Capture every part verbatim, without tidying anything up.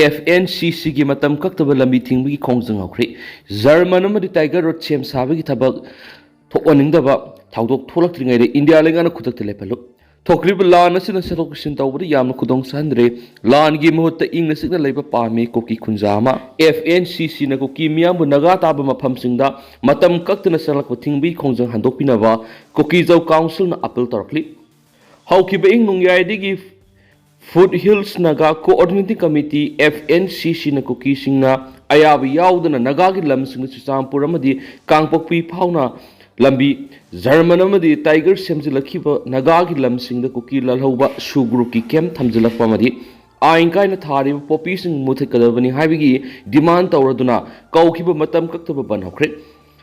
F N ꯁꯤ ꯁꯤꯒꯤ ꯃꯇꯝ ꯀꯛꯇꯕ ꯂꯝꯕꯤ ꯊꯤꯡꯕꯒꯤ ꯈꯣꯡꯖꯪ ꯍꯧꯈ꯭ꯔꯦ꯫ ꯖꯔꯃꯟ ꯑꯃꯗꯤ ꯇꯥꯏꯒꯔ ꯔꯣꯗ ꯁꯦꯝ ꯁꯥꯕꯒꯤ ꯊꯕꯛ ꯊꯣꯛꯍꯟꯅꯤꯡꯗꯕ ꯊꯧꯗꯣꯛ ꯊꯣꯛꯂꯛꯇ꯭ꯔꯤꯉꯩꯗ ꯏꯟꯗꯤꯌꯥ ꯂꯩꯉꯥꯛꯅ ꯈꯨꯗꯛꯇ ꯂꯦꯞꯍꯜꯂꯨ꯫ ꯊꯣꯛꯈ꯭ꯔꯤꯕ ꯂꯥꯟ ꯑꯁꯤꯅ ꯆꯠꯊꯣꯛ ꯆꯠꯁꯤꯟ ꯇꯧꯕꯗ ꯌꯥꯝꯅ ꯈꯨꯗꯣꯡ ꯆꯥꯍꯟꯗ꯭ꯔꯦ꯫ ꯂꯥꯟꯒꯤ ꯃꯍꯨꯠꯇ ꯏꯪꯅ ꯆꯤꯛꯅ ꯂꯩꯕ ꯄꯥꯝꯃꯤ ꯀꯨꯀꯤ ꯈꯨꯟꯖꯥ ꯑꯃ꯫ ꯑꯦꯐ ꯑꯦꯟ ꯁꯤ ꯁꯤꯅ ꯀꯨꯀꯤ ꯃꯤꯌꯥꯝꯕꯨ ꯅꯥꯒꯥ ꯇꯥꯕ ꯃꯐꯝꯁꯤꯡꯗ ꯃꯇꯝ ꯀꯛꯇꯅ ꯆꯪꯂꯛꯄ ꯊꯤꯡꯕꯒꯤ ꯈꯣꯡꯖꯪ ꯍꯟꯗꯣꯛꯄꯤꯅꯕ ꯀꯨꯀꯤꯖꯧ ꯀꯥꯎꯟꯁꯤꯜꯅ ꯑꯄꯤꯜ ꯇꯧꯔꯛꯂꯤ꯫ ꯍꯧꯈꯤꯕ ꯏꯪ ꯅꯣꯡꯌꯥꯏꯗꯒꯤ foothills Naga coordinating committee, F N C ꯁꯤꯅ ꯀꯨꯀꯤꯁꯤꯡꯅ ꯑꯌꯥꯕ ꯌꯥꯎꯗꯅ ꯅꯥꯒꯥꯒꯤ ꯂꯝꯁꯤꯡꯗ ꯆꯨꯔꯆꯥꯟꯄꯨꯔ ꯑꯃꯗꯤ ꯀꯥꯡꯄꯣꯛꯄꯤ ꯐꯥꯎꯅ ꯂꯝꯕꯤ, ꯖꯔꯃꯟ ꯑꯃꯗꯤ ꯇꯥꯏꯒꯔ ꯁꯦꯝꯖꯤꯜꯂꯛꯈꯤꯕ ꯅꯥꯒꯥꯒꯤ ꯂꯝꯁꯤꯡꯗ ꯀꯨꯀꯤ ꯂꯥꯜꯍꯧꯕ ꯁꯨ ꯒ꯭ꯔꯨꯞꯀꯤ ꯀꯦꯝꯞ ꯊꯝꯖꯤꯜꯂꯛꯄ ꯑꯃꯗꯤ ꯑꯥꯏꯟ ꯀꯥꯏꯅ ꯊꯥꯔꯤꯕ ꯄꯣꯄꯤꯁꯤꯡ ꯃꯨꯊꯠꯀꯗꯕꯅꯤ ꯍꯥꯏꯕꯒꯤ ꯗꯤꯃꯥꯟ ꯇꯧꯔꯗꯨꯅ ꯀꯧꯈꯤꯕ ꯃꯇꯝ ꯀꯛꯇꯕ ꯕꯟ ꯍꯧꯈ꯭ꯔꯦ꯫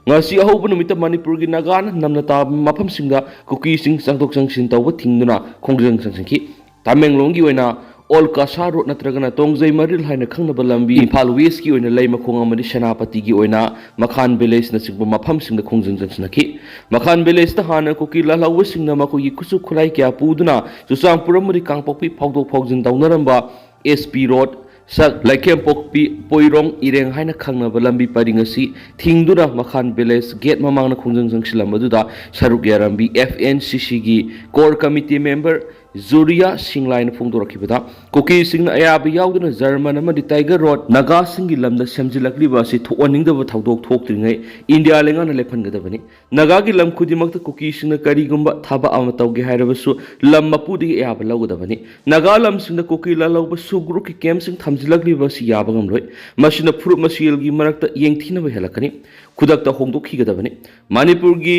ꯉꯁꯤ ꯑꯍꯧꯕ ꯅꯨꯃꯤꯠꯇ ꯃꯅꯤꯄꯨꯔꯒꯤ ꯅꯥꯒꯥꯅ ꯅꯝꯅ ꯇꯥꯕ ꯃꯐꯝꯁꯤꯡꯗ ꯀꯨꯀꯤꯁꯤꯡ ꯆꯪꯊꯣꯛ ꯆꯪꯁꯤꯟ ꯇꯧꯕ ꯊꯤꯡꯗꯨꯅ ꯈꯣꯡꯖꯪ ꯆꯪꯁꯤꯟꯈꯤ꯫ ꯇꯃꯦꯡꯂꯣꯡꯒꯤ ꯑꯣꯏꯅ ꯑꯣꯜ ꯀꯁꯥ ꯔꯣꯗ ꯅꯠꯇ꯭ꯔꯒꯅ ꯇꯣꯡꯖꯩ ꯃꯔꯤꯜ ꯍꯥꯏꯅ ꯈꯪꯅꯕ ꯂꯝꯕꯤ, ꯏꯝꯐꯥꯜ ꯋꯦꯁꯀꯤ ꯑꯣꯏꯅ ꯂꯩꯃꯈꯣꯡ ꯑꯃꯗꯤ ꯁꯦꯅꯥꯄꯇꯤꯒꯤ ꯑꯣꯏꯅ ꯃꯈꯥꯟ ꯚꯤꯂꯦꯖꯅꯆꯤꯡꯕ ꯃꯐꯝꯁꯤꯡꯗ ꯈꯣꯡꯖꯪ ꯆꯪꯁꯤꯟꯅꯈꯤ꯫ ꯃꯈꯥꯟ ꯚꯤꯂꯦꯖꯇ ꯍꯥꯟꯅ ꯀꯨꯀꯤ ꯂꯥꯜꯍꯧꯕꯁꯤꯡꯅ ꯃꯈꯣꯏꯒꯤ ꯈꯨꯠꯁꯨ ꯈꯨꯠꯂꯥꯏ ꯀꯌꯥ ꯄꯨꯗꯨꯅ ꯆꯨꯔꯆꯥꯟꯄꯨꯔ ꯑꯃꯗꯤ ꯀꯥꯡꯄꯣꯛꯄꯤ ꯐꯥꯎꯗꯣꯛ ꯐꯥꯎꯖꯤꯟ ꯇꯧꯅꯔꯝꯕ ꯑꯦꯁ ꯄꯤ ꯔꯣꯗ, ꯁꯛ ꯂꯩꯈꯦꯝꯄꯣꯛꯄꯤ, ꯄꯣꯏꯔꯣꯡ, ꯏꯔꯦꯡ ꯍꯥꯏꯅ ꯈꯪꯅꯕ ꯂꯝꯕꯤ ꯄꯔꯤꯡ ꯑꯁꯤ ꯊꯤꯡꯗꯨꯅ ꯃꯈꯥꯟ ꯚꯤꯂꯦꯖ ꯒꯦꯠ ꯃꯃꯥꯡꯗ ꯈꯣꯡꯖꯪ ꯆꯪꯁꯤꯜꯂꯝꯕꯗꯨꯗ ꯁꯔꯨꯛ ꯌꯥꯔꯝꯕꯤ ꯑꯦꯐ ꯑꯦꯟ ꯁꯤ ꯁꯤꯒꯤ ꯀꯣꯔ ꯀꯃꯤꯇꯤ ꯃꯦꯝꯕꯔ ꯖꯨꯔꯤꯌꯥ ꯁꯤꯡꯂꯥꯏꯅ ꯐꯣꯡꯗꯣꯔꯛꯈꯤꯕꯗ, ꯀꯨꯀꯤꯁꯤꯡꯅ ꯑꯌꯥꯕ ꯌꯥꯎꯗꯅ ꯖꯔꯃꯟ ꯑꯃꯗꯤ ꯇꯥꯏꯒꯔ ꯔꯣꯗ ꯅꯥꯒꯥꯁꯤꯡꯒꯤ ꯂꯝꯗ ꯁꯦꯝꯖꯤꯜꯂꯛꯂꯤꯕ ꯑꯁꯤ ꯊꯣꯛꯍꯟꯅꯤꯡꯗꯕ ꯊꯧꯗꯣꯛ ꯊꯣꯛꯇ꯭ꯔꯤꯉꯩ ꯏꯟꯗꯤꯌꯥ ꯂꯩꯉꯥꯛꯅ ꯂꯦꯞꯍꯟꯒꯗꯕꯅꯤ꯫ ꯅꯥꯒꯥꯒꯤ ꯂꯝ ꯈꯨꯗꯤꯡꯃꯛꯇ ꯀꯨꯀꯤꯁꯤꯡꯅ ꯀꯔꯤꯒꯨꯝꯕ ꯊꯕꯛ ꯑꯃ ꯇꯧꯒꯦ ꯍꯥꯏꯔꯕꯁꯨ ꯂꯝ ꯃꯄꯨꯗꯒꯤ ꯑꯌꯥꯕ ꯂꯧꯒꯗꯕꯅꯤ꯫ ꯅꯥꯒꯥ ꯂꯝꯁꯤꯡꯗ ꯀꯨꯀꯤ ꯂꯥꯜꯍꯧꯕ ꯁꯨ ꯒ꯭ꯔꯨꯞꯀꯤ ꯀꯦꯝꯞꯁꯤꯡ ꯊꯝꯖꯤꯜꯂꯛꯂꯤꯕ ꯑꯁꯤ ꯌꯥꯕ ꯉꯝꯂꯣꯏ꯫ ꯃꯁꯤꯅ ꯐꯨꯔꯨꯞ ꯃꯁꯦꯜꯒꯤ ꯃꯔꯛꯇ ꯌꯦꯡꯊꯤꯅꯕ ꯍꯦꯜꯂꯛꯀꯅꯤ꯫ ꯈꯨꯗꯛꯇ ꯍꯣꯡꯗꯣꯛꯈꯤꯒꯗꯕꯅꯤ꯫ ꯃꯅꯤꯄꯨꯔꯒꯤ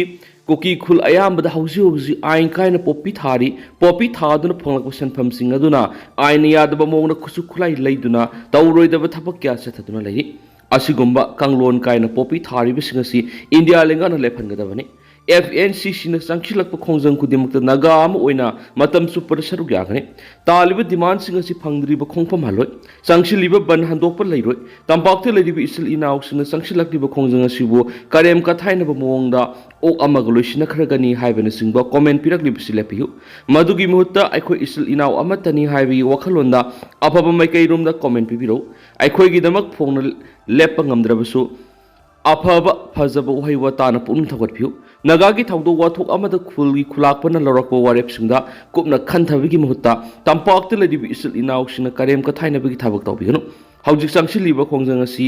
ꯀꯨꯀꯤ ꯈꯨꯜ ꯑꯌꯥꯝꯕꯗ ꯍꯧꯖꯤꯛ ꯍꯧꯖꯤꯛ ꯑꯥꯏꯟ ꯀꯥꯏꯅ ꯄꯣꯄꯤ ꯊꯥꯔꯤ꯫ ꯄꯣꯄꯤ ꯊꯥꯗꯨꯅ ꯐꯪꯂꯛꯄ ꯁꯦꯟꯐꯝꯁꯤꯡ ꯑꯗꯨꯅ ꯑꯥꯏꯟꯅ ꯌꯥꯗꯕ ꯃꯑꯣꯡꯗ ꯈꯨꯠꯁꯨ ꯈꯨꯠꯂꯥꯏ ꯂꯩꯗꯨꯅ ꯇꯧꯔꯣꯏꯗꯕ ꯊꯕꯛ ꯀꯌꯥ ꯆꯠꯊꯗꯨꯅ ꯂꯩꯔꯤ꯫ ꯑꯁꯤꯒꯨꯝꯕ ꯀꯥꯡꯂꯣꯟ ꯀꯥꯏꯅ ꯄꯣꯄꯤ ꯊꯥꯔꯤꯕꯁꯤꯡ ꯑꯁꯤ ꯏꯟꯗꯤꯌꯥ ꯂꯩꯉꯥꯛꯅ ꯂꯦꯞꯍꯟꯒꯗꯕꯅꯤ꯫ ꯑꯦꯐ ꯑꯦꯟ ꯁꯤ ꯁꯤꯅ ꯆꯪꯁꯤꯜꯂꯛꯄ ꯈꯣꯡꯖꯪ ꯈꯨꯗꯤꯡꯃꯛꯇ ꯅꯥꯒꯥ ꯑꯃ ꯑꯣꯏꯅ ꯃꯇꯝ ꯆꯨꯞꯄꯗ ꯁꯔꯨꯛ ꯌꯥꯒꯅꯤ꯫ ꯇꯥꯜꯂꯤꯕ ꯗꯤꯃꯥꯟꯁꯤꯡ ꯑꯁꯤ ꯐꯪꯗ꯭ꯔꯤꯕ ꯈꯣꯡꯐꯝ ꯍꯜꯂꯣꯏ꯫ ꯆꯪꯁꯤꯜꯂꯤꯕ ꯕꯟ ꯍꯟꯗꯣꯛꯄ ꯂꯩꯔꯣꯏ꯫ ꯇꯝꯄꯥꯛꯇ ꯂꯩꯔꯤꯕ ꯏꯆꯤꯜ ꯏꯅꯥꯎꯁꯤꯡꯅ ꯆꯪꯁꯤꯜꯂꯛꯂꯤꯕ ꯈꯣꯡꯖꯪ ꯑꯁꯤꯕꯨ ꯀꯔꯦꯝ ꯀꯊꯥꯏꯅꯕ ꯃꯑꯣꯡꯗ ꯑꯣꯛ ꯑꯃꯒ ꯂꯣꯏꯁꯤꯟꯅꯈ꯭ꯔꯒꯅꯤ ꯍꯥꯏꯕꯅꯆꯤꯡꯕ ꯀꯣꯃꯦꯟ ꯄꯤꯔꯛꯂꯤꯕꯁꯤ ꯂꯦꯞꯄꯤꯌꯨ꯫ ꯃꯗꯨꯒꯤ ꯃꯍꯨꯠꯇ ꯑꯩꯈꯣꯏ ꯏꯆꯤꯜ ꯏꯅꯥꯎ ꯑꯃꯠꯇꯅꯤ ꯍꯥꯏꯕꯒꯤ ꯋꯥꯈꯜꯂꯣꯟꯗ ꯑꯐꯕ ꯃꯥꯏꯀꯩꯔꯣꯝꯗ ꯀꯣꯃꯦꯟ ꯄꯤꯕꯤꯔꯛꯎ꯫ ꯑꯩꯈꯣꯏꯒꯤꯗꯃꯛ ꯐꯣꯡꯅ ꯂꯦꯞꯄ ꯉꯝꯗ꯭ꯔꯕꯁꯨ ꯑꯐꯕ ꯐꯖꯕ ꯎꯍꯩ ꯋꯥꯇꯥꯅ ꯄꯨꯛꯅꯤꯡ ꯊꯧꯒꯠꯄꯤꯌꯨ꯫ ꯅꯥꯒꯥꯒꯤ ꯊꯧꯗꯣꯛ ꯋꯥꯊꯣꯛ ꯑꯃꯗ ꯈꯨꯜꯒꯤ ꯈꯨꯂꯥꯛꯄꯅ ꯂꯧꯔꯛꯄ ꯋꯥꯔꯦꯞꯁꯤꯡꯗ ꯀꯨꯞꯅ ꯈꯟꯊꯕꯒꯤ ꯃꯍꯨꯠꯇ ꯇꯝꯄꯥꯛꯇ ꯂꯩꯔꯤꯕ ꯏꯆꯤꯜ ꯏꯅꯥꯎꯁꯤꯡꯅ ꯀꯔꯦꯝ ꯀꯊꯥꯏꯅꯕꯒꯤ ꯊꯕꯛ ꯇꯧꯕꯤꯒꯅꯨ꯫ ꯍꯧꯖꯤꯛ ꯆꯪꯁꯤꯜꯂꯤꯕ ꯈꯣꯡꯖꯪ ꯑꯁꯤ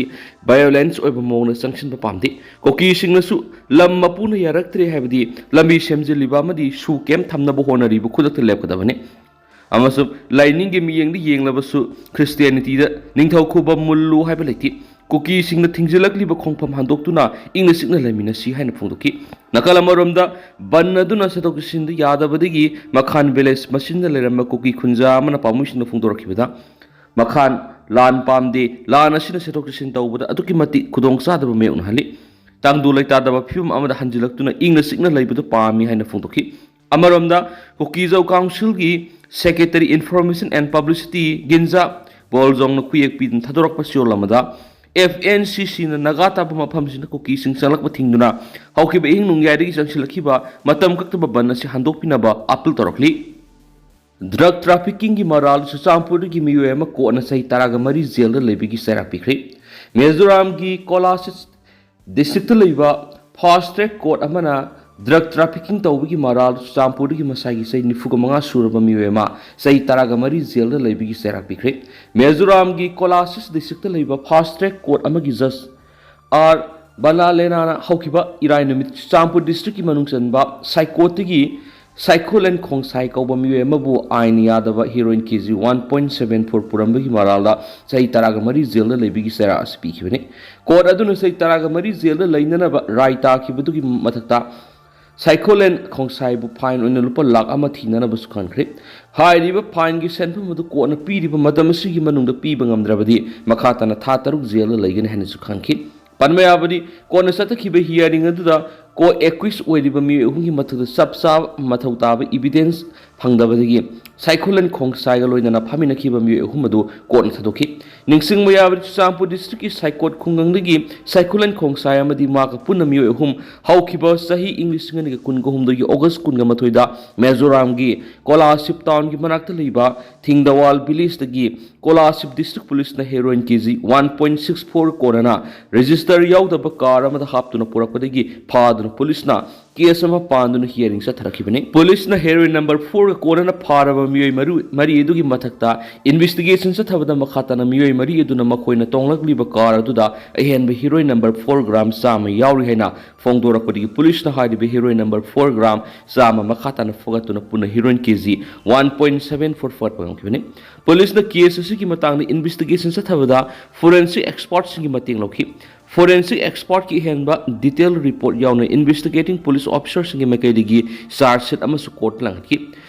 ꯚꯥꯏꯑꯣꯂꯦꯟꯁ ꯑꯣꯏꯕ ꯃꯑꯣꯡꯗ ꯆꯪꯁꯤꯟꯕ ꯄꯥꯝꯗꯦ꯫ ꯀꯨꯀꯤꯁꯤꯡꯅꯁꯨ ꯂꯝ ꯃꯄꯨꯅ ꯌꯥꯔꯛꯇ꯭ꯔꯦ ꯍꯥꯏꯕꯗꯤ ꯂꯝꯕꯤ ꯁꯦꯝꯖꯤꯜꯂꯤꯕ ꯑꯃꯗꯤ ꯁꯨ ꯀꯦꯝ ꯊꯝꯅꯕ ꯍꯣꯠꯅꯔꯤꯕ ꯈꯨꯗꯛꯇ ꯂꯦꯞꯀꯗꯕꯅꯤ꯫ ꯑꯃꯁꯨꯡ ꯂꯥꯏꯅꯤꯡꯒꯤ ꯃꯤꯠꯌꯦꯡꯗ ꯌꯦꯡꯂꯕꯁꯨ ꯈ꯭ꯔꯤꯁꯇꯤꯌꯥꯅꯤꯇꯤꯗ ꯅꯤꯡꯊꯧ ꯈꯨꯕꯝ ꯃꯨꯜꯂꯨ ꯍꯥꯏꯕ ꯂꯩꯇꯦ꯫ ꯀꯨꯀꯤꯁꯤꯡꯅ ꯊꯤꯡꯖꯤꯜꯂꯛꯂꯤꯕ ꯈꯣꯡꯐꯝ ꯍꯟꯗꯣꯛꯇꯨꯅ ꯏꯪꯅ ꯆꯤꯛꯅ ꯂꯩꯃꯤꯟꯅꯁꯤ ꯍꯥꯏꯅ ꯐꯣꯡꯗꯣꯛꯈꯤ꯫ ꯅꯥꯀꯜ ꯑꯃꯔꯣꯝꯗ ꯕꯟ ꯑꯗꯨꯅ ꯆꯠꯊꯣꯛ ꯆꯠꯁꯤꯟꯗ ꯌꯥꯗꯕꯗꯒꯤ ꯃꯈꯥꯟ ꯚꯤꯂꯦꯖ ꯃꯆꯤꯟꯗ ꯂꯩꯔꯝꯕ ꯀꯨꯀꯤ ꯈꯨꯟꯖꯥ ꯑꯃꯅ ꯄꯥꯝꯃꯨꯁꯤꯡꯗ ꯐꯣꯡꯗꯣꯔꯛꯈꯤꯕꯗ, ꯃꯈꯥꯟ ꯂꯥꯟ ꯄꯥꯝꯗꯦ, ꯂꯥꯟ ꯑꯁꯤꯅ ꯆꯠꯊꯣꯛ ꯆꯠꯁꯤꯟ ꯇꯧꯕꯗ ꯑꯗꯨꯛꯀꯤ ꯃꯇꯤꯛ ꯈꯨꯗꯣꯡꯆꯥꯗꯕ ꯃꯥꯌꯣꯛꯅꯍꯜꯂꯤ꯫ ꯇꯥꯡꯗꯨ ꯂꯩꯇꯥꯗꯕ ꯐꯤꯕꯝ ꯑꯃꯗ ꯍꯟꯖꯤꯜꯂꯛꯇꯨꯅ ꯏꯪꯅ ꯆꯤꯛꯅ ꯂꯩꯕꯗꯨ ꯄꯥꯝꯃꯤ ꯍꯥꯏꯅ ꯐꯣꯡꯗꯣꯛꯈꯤ꯫ ꯑꯃꯔꯣꯝꯗ, ꯀꯨꯀꯤꯖꯧ ꯀꯥꯎꯟꯁꯤꯜꯒꯤ ꯁꯦꯀ꯭ꯔꯦꯇꯔꯤ ꯏꯟꯐꯣꯔꯃꯦꯁꯟ ꯑꯦꯟ ꯄꯕ꯭ꯂꯤꯁꯤꯇꯤ ꯒꯤꯟꯖꯥ ꯕꯣꯜꯖꯣꯡꯅ ꯈꯨꯌꯦꯛ ꯄꯤꯗꯨꯅ ꯊꯥꯗꯣꯔꯛꯄ ꯆꯦꯔꯣꯜ ꯑꯃꯗ, ꯑꯦꯐ ꯑꯦꯟ ꯁꯤ ꯁꯤꯅ ꯅꯥꯒꯥ ꯇꯥꯕ ꯃꯐꯝꯁꯤꯡꯗ ꯀꯨꯀꯤꯁꯤꯡ ꯆꯪꯂꯛꯄ ꯊꯤꯡꯗꯨꯅ ꯍꯧꯈꯤꯕ ꯏꯍꯤꯡ ꯅꯣꯡꯌꯥꯏꯗꯒꯤ ꯆꯪꯁꯤꯜꯂꯛꯈꯤꯕ ꯃꯇꯝ ꯀꯛꯇꯕ ꯕꯟ ꯑꯁꯤ ꯍꯟꯗꯣꯛꯄꯤꯅꯕ ꯑꯄꯤꯜ ꯇꯧꯔꯛꯂꯤ꯫ ꯗ꯭ꯔꯒ ꯇ꯭ꯔꯥꯐꯤꯀꯤꯡꯒꯤ ꯃꯔꯥꯜꯗ ꯆꯨꯔꯆꯥꯟꯄꯨꯔꯗꯒꯤ ꯃꯤꯑꯣꯏ ꯑꯃ ꯀꯣꯔꯠꯅ ꯆꯍꯤ ꯇꯔꯥꯒ ꯃꯔꯤ ꯖꯦꯜꯗ ꯂꯩꯕꯒꯤ ꯆꯩꯔꯥꯛ ꯄꯤꯈ꯭ꯔꯦ꯫ ꯃꯤꯖꯣꯔꯥꯝꯒꯤ ꯀꯣꯂꯥꯁꯤꯁ ꯗꯤꯁꯇ꯭ꯔꯤꯛꯇ ꯂꯩꯕ ꯐꯥꯁ ꯇ꯭ꯔꯦꯛ ꯀꯣꯔꯠ ꯑꯃꯅ ꯗ꯭ꯔꯒ ꯇ꯭ꯔꯥꯐꯤꯀꯤꯡ ꯇꯧꯕꯒꯤ ꯃꯔꯥꯜꯗ ꯆꯨꯔꯆꯥꯟꯄꯨꯔꯗꯒꯤ ꯃꯁꯥꯒꯤ ꯆꯍꯤ ꯅꯤꯐꯨꯒ ꯃꯉꯥ ꯁꯨꯔꯕ ꯃꯤꯑꯣꯏ ꯑꯃ ꯆꯍꯤ ꯇꯔꯥꯒ ꯃꯔꯤ ꯖꯦꯜꯗ ꯂꯩꯕꯒꯤ ꯆꯩꯔꯥꯛ ꯄꯤꯈ꯭ꯔꯦ꯫ ꯃꯤꯖꯣꯔꯥꯝꯒꯤ ꯀꯣꯂꯥꯁꯤꯁ ꯗꯤꯁꯇ꯭ꯔꯤꯛꯇ ꯂꯩꯕ ꯐꯥꯁ ꯇ꯭ꯔꯦꯛ ꯀꯣꯔꯠ ꯑꯃꯒꯤ ꯖꯖ ꯑꯥꯔ ꯕꯂꯥꯂꯦꯅꯥꯅ ꯍꯧꯈꯤꯕ ꯏꯔꯥꯏ ꯅꯨꯃꯤꯠ ꯆꯨꯔꯆꯥꯟꯄꯨꯔ ꯗꯤꯁꯇ꯭ꯔꯤꯛꯀꯤ ꯃꯅꯨꯡ ꯆꯟꯕ ꯁꯥꯏꯀꯣꯠꯇꯒꯤ ꯁꯥꯏꯈꯣꯂꯦꯟ ꯈꯣꯡꯁꯥꯏ ꯀꯧꯕ ꯃꯤꯑꯣꯏ ꯑꯃꯕꯨ ꯑꯥꯏꯟ ꯌꯥꯗꯕ heroin K G one point seven four ꯄꯨꯔꯝꯕꯒꯤ ꯃꯔꯥꯜꯗ ꯆꯍꯤ ꯇꯔꯥꯒ ꯃꯔꯤ ꯖꯦꯜꯗ ꯂꯩꯕꯒꯤ ꯆꯩꯔꯥꯛ ꯑꯁꯤ ꯄꯤꯈꯤꯕꯅꯤ꯫ ꯀꯣꯔꯠ ꯑꯗꯨꯅ ꯆꯍꯤ ꯇꯔꯥꯒ ꯃꯔꯤ ꯖꯦꯜꯗ ꯂꯩꯅꯅꯕ ꯔꯥꯏ ꯇꯥꯈꯤꯕꯗꯨꯒꯤ ꯃꯊꯛꯇ ꯁꯥꯏꯈꯣꯂꯦꯟ ꯈꯣꯡꯁꯥꯏꯕꯨ ꯐꯥꯏꯟ ꯑꯣꯏꯅ ꯂꯨꯄꯥ ꯂꯥꯈ ꯑꯃ ꯊꯤꯅꯅꯕꯁꯨ ꯈꯟꯈ꯭ꯔꯦ꯫ ꯍꯥꯏꯔꯤꯕ ꯐꯥꯏꯟꯒꯤ ꯁꯦꯟꯐꯝ ꯑꯗꯨ ꯀꯣꯔꯠꯅ ꯄꯤꯔꯤꯕ ꯃꯇꯝ ꯑꯁꯤꯒꯤ ꯃꯅꯨꯡꯗ ꯄꯤꯕ ꯉꯝꯗ꯭ꯔꯕꯗꯤ ꯃꯈꯥ ꯇꯥꯅ ꯊꯥ ꯇꯔꯨꯛ ꯖꯦꯜꯗ ꯂꯩꯒꯅꯤ ꯍꯥꯏꯅꯁꯨ ꯈꯟꯈꯤ꯫ ꯄꯟꯕ ꯌꯥꯕꯗꯤ, ꯀꯣꯟꯅ ꯆꯠꯊꯈꯤꯕ ꯍꯤꯌꯥꯔꯤꯡ ꯑꯗꯨꯗ ꯀꯣ ꯑꯦꯀ꯭ꯌꯨꯁ ꯑꯣꯏꯔꯤꯕ ꯃꯤꯑꯣꯏ ꯑꯍꯨꯝꯒꯤ ꯃꯊꯛꯇ ꯆꯞ ꯆꯥꯕ ꯃꯊꯧ ꯇꯥꯕ ꯏꯕꯤꯗꯦꯟꯁ ꯐꯪꯗꯕꯗꯒꯤ ꯁꯥꯏꯈꯨꯂꯦꯟ ꯈꯣꯡꯁꯥꯏꯒ ꯂꯣꯏꯅꯅ ꯐꯝꯃꯤꯟꯅꯈꯤꯕ ꯃꯤꯑꯣꯏ ꯑꯍꯨꯝ ꯑꯗꯨ ꯀꯣꯔꯠꯅ ꯊꯥꯗꯣꯛꯈꯤ꯫ ꯅꯤꯡꯁꯤꯡꯕ ꯌꯥꯕꯗꯤ, ꯆꯨꯔꯆꯥꯟꯄꯨꯔ ꯗꯤꯁꯇ꯭ꯔꯤꯛꯀꯤ ꯁꯥꯏꯀꯣꯠ ꯈꯨꯡꯒꯪꯗꯒꯤ ꯁꯥꯏꯈꯨꯂꯦꯟ ꯈꯣꯡꯁꯥꯏ ꯑꯃꯗꯤ ꯃꯍꯥꯛꯀ ꯄꯨꯟꯅ ꯃꯤꯑꯣꯏ ꯑꯍꯨꯝ ꯍꯧꯈꯤꯕ ꯆꯍꯤ ꯏꯪ ꯂꯤꯁꯤꯡ ꯑꯅꯤꯒ ꯀꯨꯟꯒ ꯍꯨꯝꯗꯣꯏꯒꯤ ꯑꯣꯒꯁ ꯀꯨꯟꯒ ꯃꯥꯊꯣꯏꯗ ꯃꯤꯖꯣꯔꯥꯝꯒꯤ ꯀꯣꯂꯥꯁꯤꯞ ꯇꯥꯎꯟꯒꯤ ꯃꯅꯥꯛꯇ ꯂꯩꯕ ꯊꯤꯡꯗꯋꯥꯜ ꯚꯤꯂꯦꯖꯇꯒꯤ ꯀꯣꯂꯥꯁꯤꯞ ꯗꯤꯁꯇ꯭ꯔꯤꯛ ꯄꯨꯂꯤꯁꯅ heroin K G one point six four ꯀꯣꯟꯅꯅ ꯔꯦꯖꯤꯁꯇꯔ ꯌꯥꯎꯗꯕ ꯀꯥꯔ ꯑꯃꯗ ꯍꯥꯞꯇꯨꯅ ꯄꯨꯔꯛꯄꯗꯒꯤ ꯐꯥꯗꯨꯅ ꯄꯨꯂꯤꯁꯅ ꯀꯦꯁ ꯑꯃ ꯄꯥꯟꯗꯨꯅ ꯍꯤꯌꯥꯔꯤꯡ ꯆꯠꯊꯔꯛꯈꯤꯕꯅꯤ꯫ ꯄꯨꯂꯤꯁꯅ ꯍꯦꯔꯣꯏꯟ ꯅꯝꯕꯔ ꯐꯣꯔꯒ ꯀꯣꯟꯅꯅ ꯐꯥꯔꯕ ꯃꯤꯑꯣꯏ ꯃꯔꯨ-, ꯃꯔꯤ ꯑꯗꯨꯒꯤ ꯃꯊꯛꯇ ꯏꯟꯚꯦꯁꯇꯤꯒꯦꯁꯟ ꯆꯠꯊꯕꯗ ꯃꯈꯥ ꯇꯥꯅ ꯃꯤꯑꯣꯏ ꯃꯔꯤ ꯑꯗꯨꯅ ꯃꯈꯣꯏꯅ ꯇꯣꯡꯂꯛꯂꯤꯕ ꯀꯥꯔ ꯑꯗꯨꯗ ꯑꯍꯦꯟꯕ ꯍꯦꯔꯣꯏꯟ ꯅꯝꯕꯔ ꯐꯣꯔ ꯒ꯭ꯔꯥꯝ ꯆꯥꯝꯃ ꯌꯥꯎꯔꯤ ꯍꯥꯏꯅ ꯐꯣꯡꯗꯣꯔꯛꯄꯗꯒꯤ ꯄꯨꯂꯤꯁꯅ ꯍꯥꯏꯔꯤꯕ ꯍꯦꯔꯣꯏꯟ ꯅꯝꯕꯔ ꯐꯣꯔ ꯒ꯭ꯔꯥꯝ ꯆꯥꯝꯃ ꯃꯈꯥ ꯇꯥꯅ ꯐꯥꯒꯠꯇꯨꯅ ꯄꯨꯟꯅ heroin K G one point seven four ꯐꯥꯒꯠꯄ ꯉꯝꯈꯤꯕꯅꯤ꯫ ꯄꯨꯂꯤꯁꯅ ꯀꯦꯁ ꯑꯁꯤꯒꯤ ꯃꯇꯥꯡꯗ ꯏꯟꯚꯦꯁꯇꯤꯒꯦꯁꯟ ꯆꯠꯊꯕꯗ ꯐꯣꯔꯦꯟꯁꯤꯛ ꯑꯦꯛꯁꯄꯥꯔꯠꯁꯤꯡꯒꯤ ꯃꯇꯦꯡ ꯂꯧꯈꯤ꯫ ꯐꯣꯔꯦꯟꯁꯤꯛ ꯑꯦꯛꯁꯄꯥꯔꯠꯀꯤ ꯑꯍꯦꯟꯕ ꯗꯤꯇꯦꯜ ꯔꯤꯄꯣꯔꯠ ꯌꯥꯎꯅ ꯏꯟꯚꯦꯁꯇꯤꯒꯦꯇꯤꯡ ꯄꯨꯂꯤꯁ ꯑꯣꯐꯤꯁꯔꯁꯤꯡꯒꯤ ꯃꯥꯏꯀꯩꯗꯒꯤ ꯆꯥꯔꯖ ꯁꯤꯠ ꯑꯃꯁꯨ ꯀꯣꯔꯠꯇ ꯂꯥꯡꯈꯠꯈꯤ꯫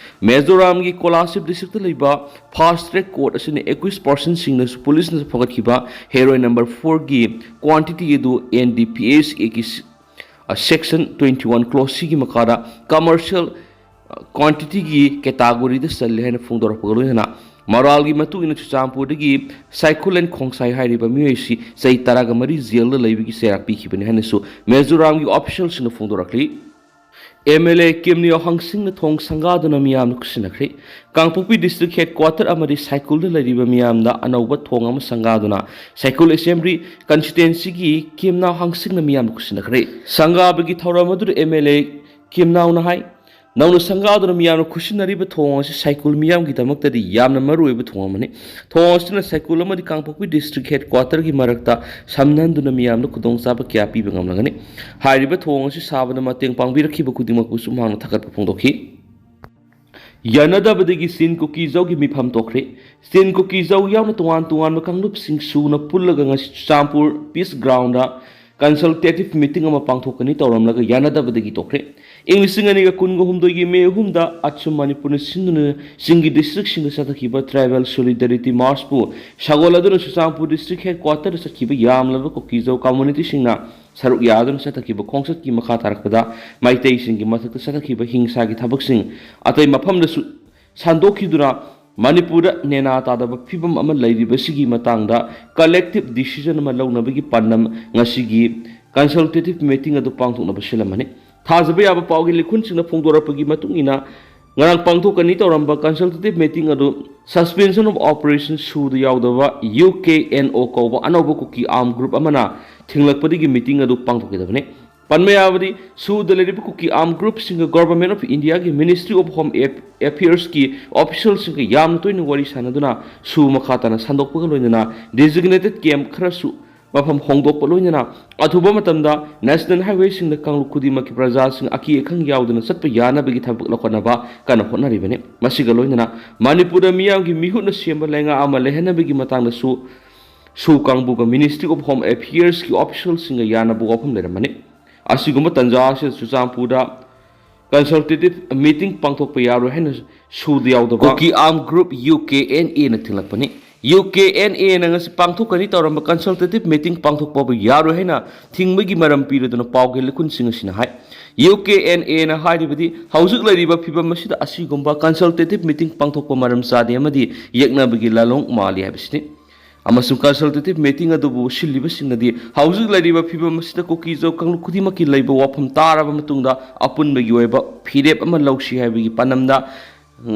ꯃꯤꯖꯣꯔꯥꯝꯒꯤ ꯀꯣꯂꯥꯁꯤꯞ ꯗꯤꯁꯇ꯭ꯔꯤꯛꯇ ꯂꯩꯕ ꯐꯥꯁ ꯇ꯭ꯔꯦꯛ ꯀꯣꯔꯠ ꯑꯁꯤꯅ ꯑꯦꯀ꯭ꯌꯨꯁ ꯄꯥꯔꯁꯟꯁꯤꯡꯅꯁꯨ ꯄꯨꯂꯤꯁꯅ ꯐꯒꯠꯈꯤꯕ ꯍꯦꯔꯣꯏꯟ ꯅꯝꯕꯔ ꯐꯣꯔꯒꯤ ꯀ꯭ꯋꯥꯟꯇꯤꯇꯤ ꯑꯗꯨ ꯑꯦꯟ ꯗꯤ ꯄꯤ ꯑꯦꯁ ꯑꯦꯒꯤ ꯁꯦꯛꯁꯟ ꯇ꯭ꯋꯦꯟꯇꯤ ꯋꯥꯟ ꯀ꯭ꯂꯣꯁ ꯁꯤꯒꯤ ꯃꯈꯥꯗ ꯀꯃꯔꯁꯤꯌꯦꯜ ꯀ꯭ꯋꯥꯟꯇꯤꯇꯤꯒꯤ ꯀꯦꯇꯥꯒꯣꯔꯤꯗ ꯆꯜꯂꯤ ꯍꯥꯏꯅ ꯐꯣꯡꯗꯣꯔꯛꯄꯒ ꯂꯣꯏꯅꯅ ꯃꯔꯥꯜꯒꯤ ꯃꯇꯨꯡ ꯏꯟꯅ ꯆꯨꯔꯆꯥꯟꯄꯨꯔꯗꯒꯤ ꯁꯥꯏꯈꯨꯂꯦꯟ ꯈꯣꯡꯁꯥꯏ ꯍꯥꯏꯔꯤꯕ ꯃꯤꯑꯣꯏ ꯑꯁꯤ ꯆꯍꯤ ꯇꯔꯥꯒ ꯃꯔꯤ ꯖꯦꯜꯗ ꯂꯩꯕꯒꯤ ꯆꯩꯔꯥꯛ ꯄꯤꯈꯤꯕꯅꯤ ꯍꯥꯏꯅꯁꯨ ꯃꯤꯖꯣꯔꯥꯝꯒꯤ ꯑꯣꯐꯤꯁꯤꯌꯦꯜꯁꯤꯡꯅ ꯐꯣꯡꯗꯣꯔꯛꯂꯤ꯫ ꯑꯦꯝ ꯑꯦꯜ ꯑꯦ ꯀꯤꯝꯅꯤꯌꯣ ꯍꯪꯁꯤꯡꯅ ꯊꯣꯡ ꯁꯪꯒꯥꯗꯨꯅ ꯃꯤꯌꯥꯝꯅ ꯈꯨꯠꯁꯤꯟꯅꯈ꯭ꯔꯦ꯫ ꯀꯥꯡꯄꯣꯛꯄꯤ ꯗꯤꯁꯇ꯭ꯔꯤꯛ ꯍꯦꯗ ꯀ꯭ꯋꯥꯇꯔ ꯑꯃꯗꯤ ꯁꯥꯏꯈꯨꯜꯗ ꯂꯩꯔꯤꯕ ꯃꯤꯌꯥꯝꯗ ꯑꯅꯧꯕ ꯊꯣꯡ ꯑꯃ ꯁꯪꯒꯥꯗꯨꯅ ꯁꯥꯏꯈꯨꯜ ꯑꯦꯁꯦꯝꯕ꯭ꯂꯤ ꯀꯟꯁꯇꯤꯇ꯭ꯋꯦꯟꯁꯤꯒꯤ ꯀꯤꯝꯅꯥꯎ ꯍꯪꯁꯤꯡꯅ ꯃꯤꯌꯥꯝꯅ ꯈꯨꯠꯁꯤꯟꯅꯈ꯭ꯔꯦ꯫ ꯁꯪꯒꯥꯕꯒꯤ ꯊꯧꯔꯝ ꯑꯗꯨꯗ ꯑꯦꯝ ꯑꯦꯜ ꯑꯦ ꯀꯤꯝꯅꯥꯎꯅ ꯍꯥꯏ, ꯅꯧꯅ ꯁꯪꯒꯥꯗꯨꯅ ꯃꯤꯌꯥꯝꯅ ꯈꯨꯠꯁꯤꯟꯅꯔꯤꯕ ꯊꯣꯡ ꯑꯁꯤ ꯁꯥꯏꯀꯨꯜ ꯃꯤꯌꯥꯝꯒꯤꯗꯃꯛꯇꯗꯤ ꯌꯥꯝꯅ ꯃꯔꯨꯑꯣꯏꯕ ꯊꯣꯡ ꯑꯃꯅꯤ꯫ ꯊꯣꯡ ꯑꯁꯤꯅ ꯁꯥꯏꯀꯨꯜ ꯑꯃꯗꯤ ꯀꯥꯡꯄꯣꯛꯄꯤ ꯗꯤꯁꯇ꯭ꯔꯤꯛ ꯍꯦꯗ ꯀ꯭ꯋꯥꯇꯔꯒꯤ ꯃꯔꯛꯇ ꯁꯝꯅꯍꯟꯗꯨꯅ ꯃꯤꯌꯥꯝꯗ ꯈꯨꯗꯣꯡꯆꯥꯕ ꯀꯌꯥ ꯄꯤꯕ ꯉꯝꯂꯒꯅꯤ꯫ ꯍꯥꯏꯔꯤꯕ ꯊꯣꯡ ꯑꯁꯤ ꯁꯥꯕꯗ ꯃꯇꯦꯡ ꯄꯥꯡꯕꯤꯔꯛꯈꯤꯕ ꯈꯨꯗꯤꯡꯃꯛꯄꯨꯁꯨ ꯃꯍꯥꯛꯅ ꯊꯥꯒꯠꯄ ꯐꯣꯡꯗꯣꯛꯈꯤ꯫ ꯌꯥꯅꯗꯕꯗꯒꯤ ꯆꯤꯟ ꯀꯨꯀꯤꯖꯧꯒꯤ ꯃꯤꯐꯝ ꯇꯣꯛꯈ꯭ꯔꯦ꯫ ꯆꯤꯟ ꯀꯨꯀꯤꯖꯧ ꯌꯥꯎꯅ ꯇꯣꯉꯥꯟ ꯇꯣꯉꯥꯟꯕ ꯀꯥꯡꯂꯨꯞꯁꯤꯡ ꯁꯨꯅ ꯄꯨꯜꯂꯒ ꯉꯁꯤ ꯆꯨꯔꯆꯥꯟꯄꯨꯔ ꯄꯤꯁ ꯒ꯭ꯔꯥꯎꯟꯗ ꯀꯟꯁꯜꯇꯦꯇꯤꯚ ꯃꯤꯇꯤꯡ ꯑꯃ ꯄꯥꯡꯊꯣꯛꯀꯅꯤ ꯇꯧꯔꯝꯂꯒ ꯌꯥꯅꯗꯕꯗꯒꯤ ꯇꯣꯛꯈ꯭ꯔꯦ꯫ ꯏꯪ ꯂꯤꯁꯤꯡ ꯑꯅꯤꯒ ꯀꯨꯟꯒ ꯍꯨꯝꯗꯣꯏꯒꯤ ꯃꯦ ꯑꯍꯨꯝꯗ ꯑꯆꯨꯝ ꯃꯅꯤꯄꯨꯔꯅ ꯁꯤꯟꯗꯨꯅ ꯆꯤꯡꯒꯤ districtꯁꯤꯡꯗ ꯆꯠꯊꯈꯤꯕ Tribal Solidarity Marchꯄꯨ ꯁꯒꯣꯜ ꯑꯗꯨꯅ ꯆꯨꯔꯆꯥꯟꯄꯨꯔ district headquarterꯗ ꯆꯠꯈꯤꯕ ꯌꯥꯝꯂꯕ ꯀꯨꯀꯤꯖꯧ communityꯁꯤꯡꯅ ꯁꯔꯨꯛ ꯌꯥꯗꯨꯅ ꯆꯠꯊꯈꯤꯕ ꯈꯣꯡꯆꯠꯀꯤ ꯃꯈꯥ ꯇꯥꯔꯛꯄꯗ ꯃꯩꯇꯩꯁꯤꯡꯒꯤ ꯃꯊꯛꯇ ꯆꯠꯊꯈꯤꯕ ꯍꯤꯡꯁꯥꯒꯤ ꯊꯕꯛꯁꯤꯡ ꯑꯇꯩ ꯃꯐꯝꯗꯁꯨ ꯁꯟꯗꯣꯛꯈꯤꯗꯨꯅ ꯃꯅꯤꯄꯨꯔꯗ ꯅꯦꯅꯥ ꯇꯥꯗꯕ ꯐꯤꯕꯝ ꯑꯃ ꯂꯩꯔꯤꯕꯁꯤꯒꯤ ꯃꯇꯥꯡꯗ collective decision ꯑꯃ ꯂꯧꯅꯕꯒꯤ ꯄꯥꯟꯗꯝ ꯉꯁꯤꯒꯤ consultative meeting ꯑꯗꯨ ꯄꯥꯡꯊꯣꯛꯅꯕ ꯁꯤꯜꯂꯝꯕꯅꯤ꯫ ꯊꯥꯖꯕ ꯌꯥꯕ ꯄꯥꯎꯒꯤ ꯂꯤꯈꯨꯟꯁꯤꯡꯅ ꯐꯣꯡꯗꯣꯔꯛꯄꯒꯤ ꯃꯇꯨꯡ ꯏꯟꯅ, ꯉꯔꯥꯡ ꯄꯥꯡꯊꯣꯛꯀꯅꯤ ꯇꯧꯔꯝꯕ consultative meeting ꯑꯗꯨ Suspension of Operation ꯁꯨꯗ ꯌꯥꯎꯗꯕ U K N O ꯀꯧꯕ ꯑꯅꯧꯕ ꯀꯨꯀꯤ armed group ꯑꯃꯅ ꯊꯤꯡꯂꯛꯄꯗꯒꯤ meeting ꯑꯗꯨ ꯄꯥꯡꯊꯣꯛꯈꯤꯗꯕꯅꯤ꯫ ꯄꯟꯕ ꯌꯥꯕꯗꯤ, ꯁꯨꯗ ꯂꯩꯔꯤꯕ ꯀꯨꯀꯤ armed groupꯁꯤꯡꯒ Government of Indiaꯒꯤ Ministry of Home Aff-, Affairsꯀꯤ officialꯁꯤꯡꯒ ꯌꯥꯝꯅ ꯇꯣꯏꯅ ꯋꯥꯔꯤ ꯁꯥꯟꯅꯗꯨꯅ ꯁꯨ ꯃꯈꯥ ꯇꯥꯅ ꯁꯟꯗꯣꯛꯄꯒ ꯂꯣꯏꯅꯅ designated camp ꯈꯔꯁꯨ ꯃꯐꯝ ꯍꯣꯡꯗꯣꯛꯄ ꯂꯣꯏꯅꯅ ꯑꯊꯨꯕ ꯃꯇꯝꯗ national highwayꯁꯤꯡꯗ ꯀꯥꯡꯂꯨꯞ ꯈꯨꯗꯤꯡꯃꯛꯀꯤ ꯄ꯭ꯔꯖꯥꯁꯤꯡ ꯑꯀꯤ ꯑꯈꯪ ꯌꯥꯎꯗꯅ ꯆꯠꯄ ꯌꯥꯅꯕꯒꯤ ꯊꯕꯛ ꯂꯧꯈꯠꯅꯕ ꯀꯟꯅ ꯍꯣꯠꯅꯔꯤꯕꯅꯤ꯫ ꯃꯁꯤꯒ ꯂꯣꯏꯅꯅ ꯃꯅꯤꯄꯨꯔꯗ ꯃꯤꯌꯥꯝꯒꯤ ꯃꯤꯍꯨꯠꯅ ꯁꯦꯝꯕ ꯂꯩꯉꯥꯛ ꯑꯃ ꯂꯩꯍꯟꯅꯕꯒꯤ ꯃꯇꯥꯡꯗꯁꯨ ꯁꯨ ꯀꯥꯡꯕꯨꯒ Ministry of Home Affairsꯀꯤ officialꯁꯤꯡꯒ ꯌꯥꯅꯕ ꯋꯥꯐꯝ ꯂꯩꯔꯝꯕꯅꯤ꯫ ꯑꯁꯤꯒꯨꯝꯕ ꯇꯟꯖꯥ ꯑꯁꯤꯗ ꯆꯨꯔꯆꯥꯟꯄꯨꯔꯗ consultative meeting ꯄꯥꯡꯊꯣꯛꯄ ꯌꯥꯔꯣꯏ ꯍꯥꯏꯅ ꯁꯨꯗ ꯌꯥꯎꯗꯕ ꯀꯨꯀꯤ armed group U K N Aꯅ ꯊꯤꯡꯂꯛꯄꯅꯤ꯫ U K N Aꯅ ꯉꯁꯤ ꯄꯥꯡꯊꯣꯛꯀꯅꯤ ꯇꯧꯔꯝꯕ consultative meeting ꯄꯥꯡꯊꯣꯛꯄꯕꯨ ꯌꯥꯔꯣꯏ ꯍꯥꯏꯅ ꯊꯤꯡꯕꯒꯤ ꯃꯔꯝ ꯄꯤꯔꯗꯨꯅ ꯄꯥꯎꯒꯤ ꯂꯤꯈꯨꯟꯁꯤꯡ ꯑꯁꯤꯅ ꯍꯥꯏ꯫ U K N Aꯅ ꯍꯥꯏꯔꯤꯕꯗꯤ ꯍꯧꯖꯤꯛ ꯂꯩꯔꯤꯕ ꯐꯤꯕꯝ ꯑꯁꯤꯗ ꯑꯁꯤꯒꯨꯝꯕ consultative meeting ꯄꯥꯡꯊꯣꯛꯄ ꯃꯔꯝ ꯆꯥꯗꯦ ꯑꯃꯗꯤ ꯌꯦꯛꯅꯕꯒꯤ ꯂꯥꯂꯣꯡ ꯃꯥꯜꯂꯤ ꯍꯥꯏꯕꯁꯤꯅꯤ꯫ ꯑꯃꯁꯨꯡ consultative meeting ꯑꯗꯨꯕꯨ ꯁꯤꯜꯂꯤꯕꯁꯤꯡꯅꯗꯤ ꯍꯧꯖꯤꯛ ꯂꯩꯔꯤꯕ ꯐꯤꯕꯝ ꯑꯁꯤꯗ ꯀꯨꯀꯤꯖꯧ ꯀꯥꯡꯂꯨꯞ ꯈꯨꯗꯤꯡꯃꯛꯀꯤ ꯂꯩꯕ ꯋꯥꯐꯝ ꯇꯥꯔꯕ ꯃꯇꯨꯡꯗ ꯑꯄꯨꯟꯕꯒꯤ ꯑꯣꯏꯕ ꯐꯤꯔꯦꯞ ꯑꯃ ꯂꯧꯁꯤ ꯍꯥꯏꯕꯒꯤ ꯄꯥꯟꯗꯝꯗ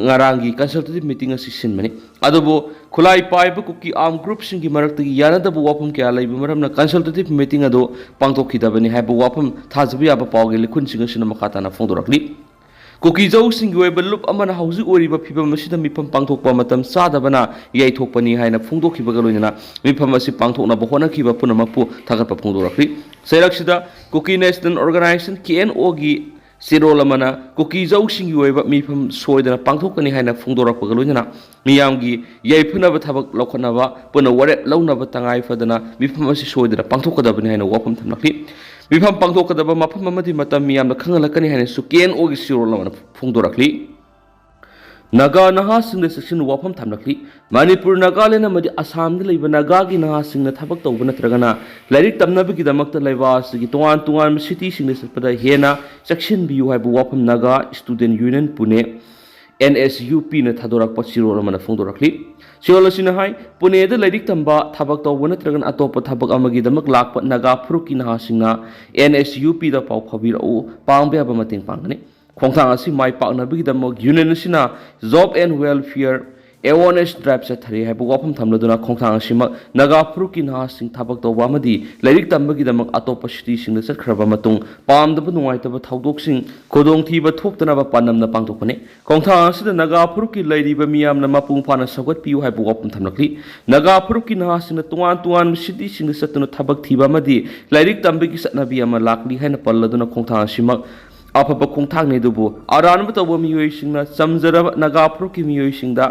ꯉꯔꯥꯡꯒꯤ consultative meeting ꯑꯁꯤ ꯁꯤꯟꯕꯅꯤ꯫ ꯑꯗꯨꯕꯨ ꯈꯨꯠꯂꯥꯏ ꯄꯥꯏꯕ ꯀꯨꯀꯤ armed groupꯁꯤꯡꯒꯤ ꯃꯔꯛꯇꯒꯤ ꯌꯥꯅꯗꯕ ꯋꯥꯐꯝ ꯀꯌꯥ ꯂꯩꯕ ꯃꯔꯝꯅ consultative meeting ꯑꯗꯨ ꯄꯥꯡꯊꯣꯛꯈꯤꯗꯕꯅꯤ ꯍꯥꯏꯕ ꯋꯥꯐꯝ ꯊꯥꯖꯕ ꯌꯥꯕ ꯄꯥꯎꯒꯤ ꯂꯤꯈꯨꯟꯁꯤꯡ ꯑꯁꯤꯅ ꯃꯈꯥ ꯇꯥꯅ ꯐꯣꯡꯗꯣꯔꯛꯂꯤ꯫ ꯀꯨꯀꯤꯖꯧꯁꯤꯡꯒꯤ ꯑꯣꯏꯕ ꯂꯨꯞ ꯑꯃꯅ ꯍꯧꯖꯤꯛ ꯑꯣꯏꯔꯤꯕ ꯐꯤꯕꯝ ꯑꯁꯤꯗ ꯃꯤꯐꯝ ꯄꯥꯡꯊꯣꯛꯄ ꯃꯇꯝ ꯆꯥꯗꯕꯅ ꯌꯩꯊꯣꯛꯄꯅꯤ ꯍꯥꯏꯅ ꯐꯣꯡꯗꯣꯛꯈꯤꯕꯒ ꯂꯣꯏꯅꯅ ꯃꯤꯐꯝ ꯑꯁꯤ ꯄꯥꯡꯊꯣꯛꯅꯕ ꯍꯣꯠꯅꯈꯤꯕ ꯄꯨꯝꯅꯃꯛꯄꯨ ꯊꯥꯒꯠꯄ ꯐꯣꯡꯗꯣꯔꯛꯂꯤ꯫ ꯆꯩꯔꯛꯁꯤꯗ Kuki National Organisation, K N Oꯒꯤ ꯆꯦꯔꯣꯜ ꯑꯃꯅ ꯀꯨꯀꯤꯖꯧꯁꯤꯡꯒꯤ ꯑꯣꯏꯕ ꯃꯤꯐꯝ ꯁꯣꯏꯗꯅ ꯄꯥꯡꯊꯣꯛꯀꯅꯤ ꯍꯥꯏꯅ ꯐꯣꯡꯗꯣꯔꯛꯄꯒ ꯂꯣꯏꯅꯅ ꯃꯤꯌꯥꯝꯒꯤ ꯌꯥꯏꯐꯅꯕ ꯊꯕꯛ ꯂꯧꯈꯠꯅꯕ ꯄꯨꯟꯅ ꯋꯥꯔꯦꯞ ꯂꯧꯅꯕ ꯇꯉꯥꯏ ꯐꯗꯅ ꯃꯤꯐꯝ ꯑꯁꯤ ꯁꯣꯏꯗꯅ ꯄꯥꯡꯊꯣꯛꯀꯗꯕꯅꯤ ꯍꯥꯏꯅ ꯋꯥꯐꯝ ꯊꯝꯂꯛꯂꯤ꯫ ꯃꯤꯐꯝ ꯄꯥꯡꯊꯣꯛꯀꯗꯕ ꯃꯐꯝ ꯑꯃꯗꯤ ꯃꯇꯝ ꯃꯤꯌꯥꯝꯅ ꯈꯪꯍꯜꯂꯛꯀꯅꯤ ꯍꯥꯏꯅꯁꯨ ꯀꯦ ꯑꯦꯟ ꯑꯣꯒꯤ ꯁꯤꯔꯣꯜ ꯑꯃꯅ ꯐꯣꯡꯗꯣꯔꯛꯂꯤ꯫ ꯅꯥꯒꯥ ꯅꯍꯥꯁꯤꯡꯗ ꯆꯦꯛꯁꯤꯟ ꯋꯥꯐꯝ ꯊꯝꯂꯛꯂꯤ꯫ ꯃꯅꯤꯄꯨꯔ, ꯅꯥꯒꯥꯂꯦꯟ ꯑꯃꯗꯤ ꯑꯁꯥꯝꯗ ꯂꯩꯕ ꯅꯥꯒꯥꯒꯤ ꯅꯍꯥꯁꯤꯡꯅ ꯊꯕꯛ ꯇꯧꯕ ꯅꯠꯇ꯭ꯔꯒꯅ ꯂꯥꯏꯔꯤꯛ ꯇꯝꯅꯕꯒꯤꯗꯃꯛꯇ ꯂꯩꯕꯥꯛ ꯑꯁꯤꯒꯤ ꯇꯣꯉꯥꯟ ꯇꯣꯉꯥꯟꯕ ꯁꯤꯇꯤꯁꯤꯡꯗ ꯆꯠꯄꯗ ꯍꯦꯟꯅ ꯆꯦꯛꯁꯤꯟꯕꯤꯌꯨ ꯍꯥꯏꯕ ꯋꯥꯐꯝ ꯅꯥꯒꯥ ꯁ꯭ꯇꯨꯗꯦꯟꯠ ꯌꯨꯅꯤꯌꯟ ꯄꯨꯅꯦ, ꯑꯦꯟ ꯑꯦꯁ ꯌꯨ ꯄꯤꯅ ꯊꯥꯗꯣꯔꯛꯄ ꯆꯤꯔꯣꯜ ꯑꯃꯅ ꯐꯣꯡꯗꯣꯔꯛꯂꯤ꯫ ꯆꯤꯔꯣꯜ ꯑꯁꯤꯅ ꯍꯥꯏ, ꯄꯨꯅꯦꯗ ꯂꯥꯏꯔꯤꯛ ꯇꯝꯕ, ꯊꯕꯛ ꯇꯧꯕ ꯅꯠꯇ꯭ꯔꯒꯅ ꯑꯇꯣꯞꯄ ꯊꯕꯛ ꯑꯃꯒꯤꯗꯃꯛ ꯂꯥꯛꯄ ꯅꯥꯒꯥ ꯐꯨꯔꯨꯞꯀꯤ ꯅꯍꯥꯁꯤꯡꯅ ꯑꯦꯟ ꯑꯦꯁ ꯌꯨ ꯄꯤꯗ ꯄꯥꯎ ꯐꯥꯎꯕꯤꯔꯛꯎ, ꯄꯥꯡꯕ ꯌꯥꯕ ꯃꯇꯦꯡ ꯄꯥꯡꯒꯅꯤ꯫ ꯈꯣꯡꯊꯥꯡ ꯑꯁꯤ ꯃꯥꯏ ꯄꯥꯛꯅꯕꯒꯤꯗꯃꯛ ꯌꯨꯅꯤꯌꯟ ꯑꯁꯤꯅ Job and Welfare Awareness Drive ꯆꯠꯊꯔꯤ ꯍꯥꯏꯕ ꯋꯥꯐꯝ ꯊꯝꯂꯗꯨꯅ ꯈꯣꯡꯊꯥꯡ ꯑꯁꯤꯃꯛ ꯅꯥꯒꯥ ꯐꯨꯔꯨꯞꯀꯤ ꯅꯍꯥꯁꯤꯡ ꯊꯕꯛ ꯇꯧꯕ ꯑꯃꯗꯤ ꯂꯥꯏꯔꯤꯛ ꯇꯝꯕꯒꯤꯗꯃꯛ ꯑꯇꯣꯞꯄ ꯁꯤꯇꯤꯁꯤꯡꯗ ꯆꯠꯈ꯭ꯔꯕ ꯃꯇꯨꯡ ꯄꯥꯝꯗꯕ ꯅꯨꯡꯉꯥꯏꯇꯕ ꯊꯧꯗꯣꯛꯁꯤꯡ ꯈꯨꯗꯣꯡꯊꯤꯕ ꯊꯣꯛꯇꯅꯕ ꯄꯥꯟꯗꯝꯅ ꯄꯥꯡꯊꯣꯛꯄꯅꯤ꯫ ꯈꯣꯡꯊꯥꯡ ꯑꯁꯤꯗ ꯅꯥꯒꯥ ꯐꯨꯔꯨꯞꯀꯤ ꯂꯩꯔꯤꯕ ꯃꯤꯌꯥꯝꯅ ꯃꯄꯨꯡ ꯐꯥꯅ ꯁꯧꯒꯠꯄꯤꯌꯨ ꯍꯥꯏꯕ ꯋꯥꯐꯝ ꯊꯝꯂꯛꯂꯤ꯫ ꯅꯥꯒꯥ ꯐꯨꯔꯨꯞꯀꯤ ꯅꯍꯥꯁꯤꯡꯅ ꯇꯣꯉꯥꯟ ꯇꯣꯉꯥꯟꯕ ꯁꯤꯇꯤꯁꯤꯡꯗ ꯆꯠꯇꯨꯅ ꯊꯕꯛ ꯊꯤꯕ ꯑꯃꯗꯤ ꯂꯥꯏꯔꯤꯛ ꯇꯝꯕꯒꯤ ꯆꯠꯅꯕꯤ ꯑꯃ ꯂꯥꯛꯂꯤ ꯍꯥꯏꯅ ꯄꯜꯂꯗꯨꯅ ꯈꯣꯡꯊꯥꯡ ꯑꯁꯤꯃꯛ ꯑꯐꯕ ꯈꯣꯡꯊꯥꯡꯅꯤ, ꯑꯗꯨꯕꯨ ꯑꯔꯥꯟꯕ ꯇꯧꯕ ꯃꯤꯑꯣꯏꯁꯤꯡꯅ ꯆꯝꯖꯔꯕ ꯅꯥꯒꯥ ꯐꯨꯔꯨꯞꯀꯤ ꯃꯤꯑꯣꯏꯁꯤꯡꯗ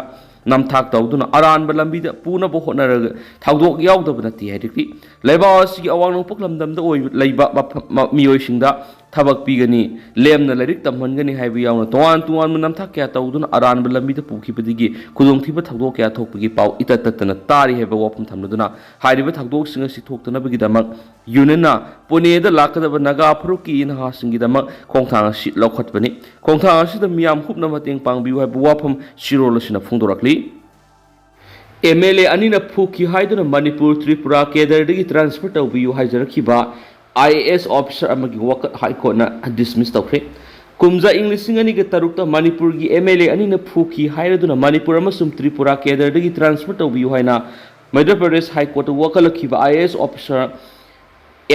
ꯅꯝꯊꯥꯛ ꯇꯧꯗꯨꯅ ꯑꯔꯥꯟꯕ ꯂꯝꯕꯤꯗ ꯄꯨꯅꯕ ꯍꯣꯠꯅꯔꯒ ꯊꯧꯗꯣꯛ ꯌꯥꯎꯗꯕ ꯅꯠꯇꯦ ꯍꯥꯏꯔꯛꯂꯤ꯫ ꯂꯩꯕꯥꯛ ꯑꯁꯤꯒꯤ ꯑꯋꯥꯡ ꯅꯣꯡꯄꯣꯛ ꯂꯝꯗꯝꯗ ꯑꯣꯏꯕ, ꯂꯩꯕ ꯃꯐꯝ, ꯃ-, ꯃꯤꯑꯣꯏꯁꯤꯡꯗ ꯊꯕꯛ ꯄꯤꯒꯅꯤ, ꯂꯦꯝꯅ ꯂꯥꯏꯔꯤꯛ ꯇꯝꯍꯟꯒꯅꯤ ꯍꯥꯏꯕ ꯌꯥꯎꯅ ꯇꯣꯉꯥꯟ ꯇꯣꯉꯥꯟꯕ ꯅꯝꯊꯥꯛ ꯀꯌꯥ ꯇꯧꯗꯨꯅ ꯑꯔꯥꯟꯕ ꯂꯝꯕꯤꯗ ꯄꯨꯈꯤꯕꯗꯒꯤ ꯈꯨꯗꯣꯡꯊꯤꯕ ꯊꯧꯗꯣꯛ ꯀꯌꯥ ꯊꯣꯛꯄꯒꯤ ꯄꯥꯎ ꯏꯇꯠ ꯇꯠꯇꯅ ꯇꯥꯔꯤ ꯍꯥꯏꯕ ꯋꯥꯐꯝ ꯊꯝꯂꯗꯨꯅ ꯍꯥꯏꯔꯤꯕ ꯊꯧꯗꯣꯛꯁꯤꯡ ꯑꯁꯤ ꯊꯣꯛꯇꯅꯕꯒꯤꯗꯃꯛ ꯌꯨꯅꯤꯌꯟꯅ ꯄꯨꯅꯦꯗ ꯂꯥꯛꯀꯗꯕ ꯅꯥꯒꯥ ꯐꯨꯔꯨꯞꯀꯤ ꯅꯍꯥꯁꯤꯡꯒꯤꯗꯃꯛ ꯈꯣꯡꯊꯥꯡ ꯑꯁꯤ ꯂꯧꯈꯠꯄꯅꯤ꯫ ꯈꯣꯡꯊꯥꯡ ꯑꯁꯤꯗ ꯃꯤꯌꯥꯝ ꯀꯨꯞꯅ ꯃꯇꯦꯡ ꯄꯥꯡꯕꯤꯌꯨ ꯍꯥꯏꯕ ꯋꯥꯐꯝ ꯁꯤꯔꯣꯜ ꯑꯁꯤꯅ ꯐꯣꯡꯗꯣꯔꯛꯂꯤ꯫ ꯑꯦꯝ ꯑꯦꯜ ꯑꯦ ꯑꯅꯤꯅ ꯐꯨꯈꯤ ꯍꯥꯏꯗꯨꯅ ꯃꯅꯤꯄꯨꯔ ꯇ꯭ꯔꯤꯄꯨꯔꯥ ꯀꯦꯗꯔꯗꯒꯤ ꯇ꯭ꯔꯥꯟꯁꯐꯔ ꯇꯧꯕꯤꯌꯨ ꯍꯥꯏꯖꯔꯛꯈꯤꯕ ꯑꯥꯏ ꯑꯦ ꯑꯦꯁ ꯑꯣꯐꯤꯁꯥꯔ ꯑꯃꯒꯤ ꯋꯥꯀꯠ ꯍꯥꯏ ꯀꯣꯔꯠꯅ ꯗꯤꯁꯃꯤꯁ ꯇꯧꯈ꯭ꯔꯦ꯫ ꯀꯨꯝꯖꯥ ꯏꯪ ꯂꯤꯁꯤꯡ ꯑꯅꯤꯒ ꯇꯔꯨꯛꯇ ꯃꯅꯤꯄꯨꯔꯒꯤ ꯑꯦꯝ ꯑꯦꯜ ꯑꯦ ꯑꯅꯤꯅ ꯐꯨꯈꯤ ꯍꯥꯏꯔꯗꯨꯅ ꯃꯅꯤꯄꯨꯔ ꯑꯃꯁꯨꯡ ꯇ꯭ꯔꯤꯄꯨꯔꯥ ꯀꯦꯗꯔꯗꯒꯤ ꯇ꯭ꯔꯥꯟꯁꯐꯔ ꯇꯧꯕꯤꯌꯨ ꯍꯥꯏꯅ ꯃꯙ꯭ꯌ ꯄ꯭ꯔꯗꯦꯁ ꯍꯥꯏ ꯀꯣꯔꯠꯇ ꯋꯥꯀꯠꯂꯛꯈꯤꯕ I A S officer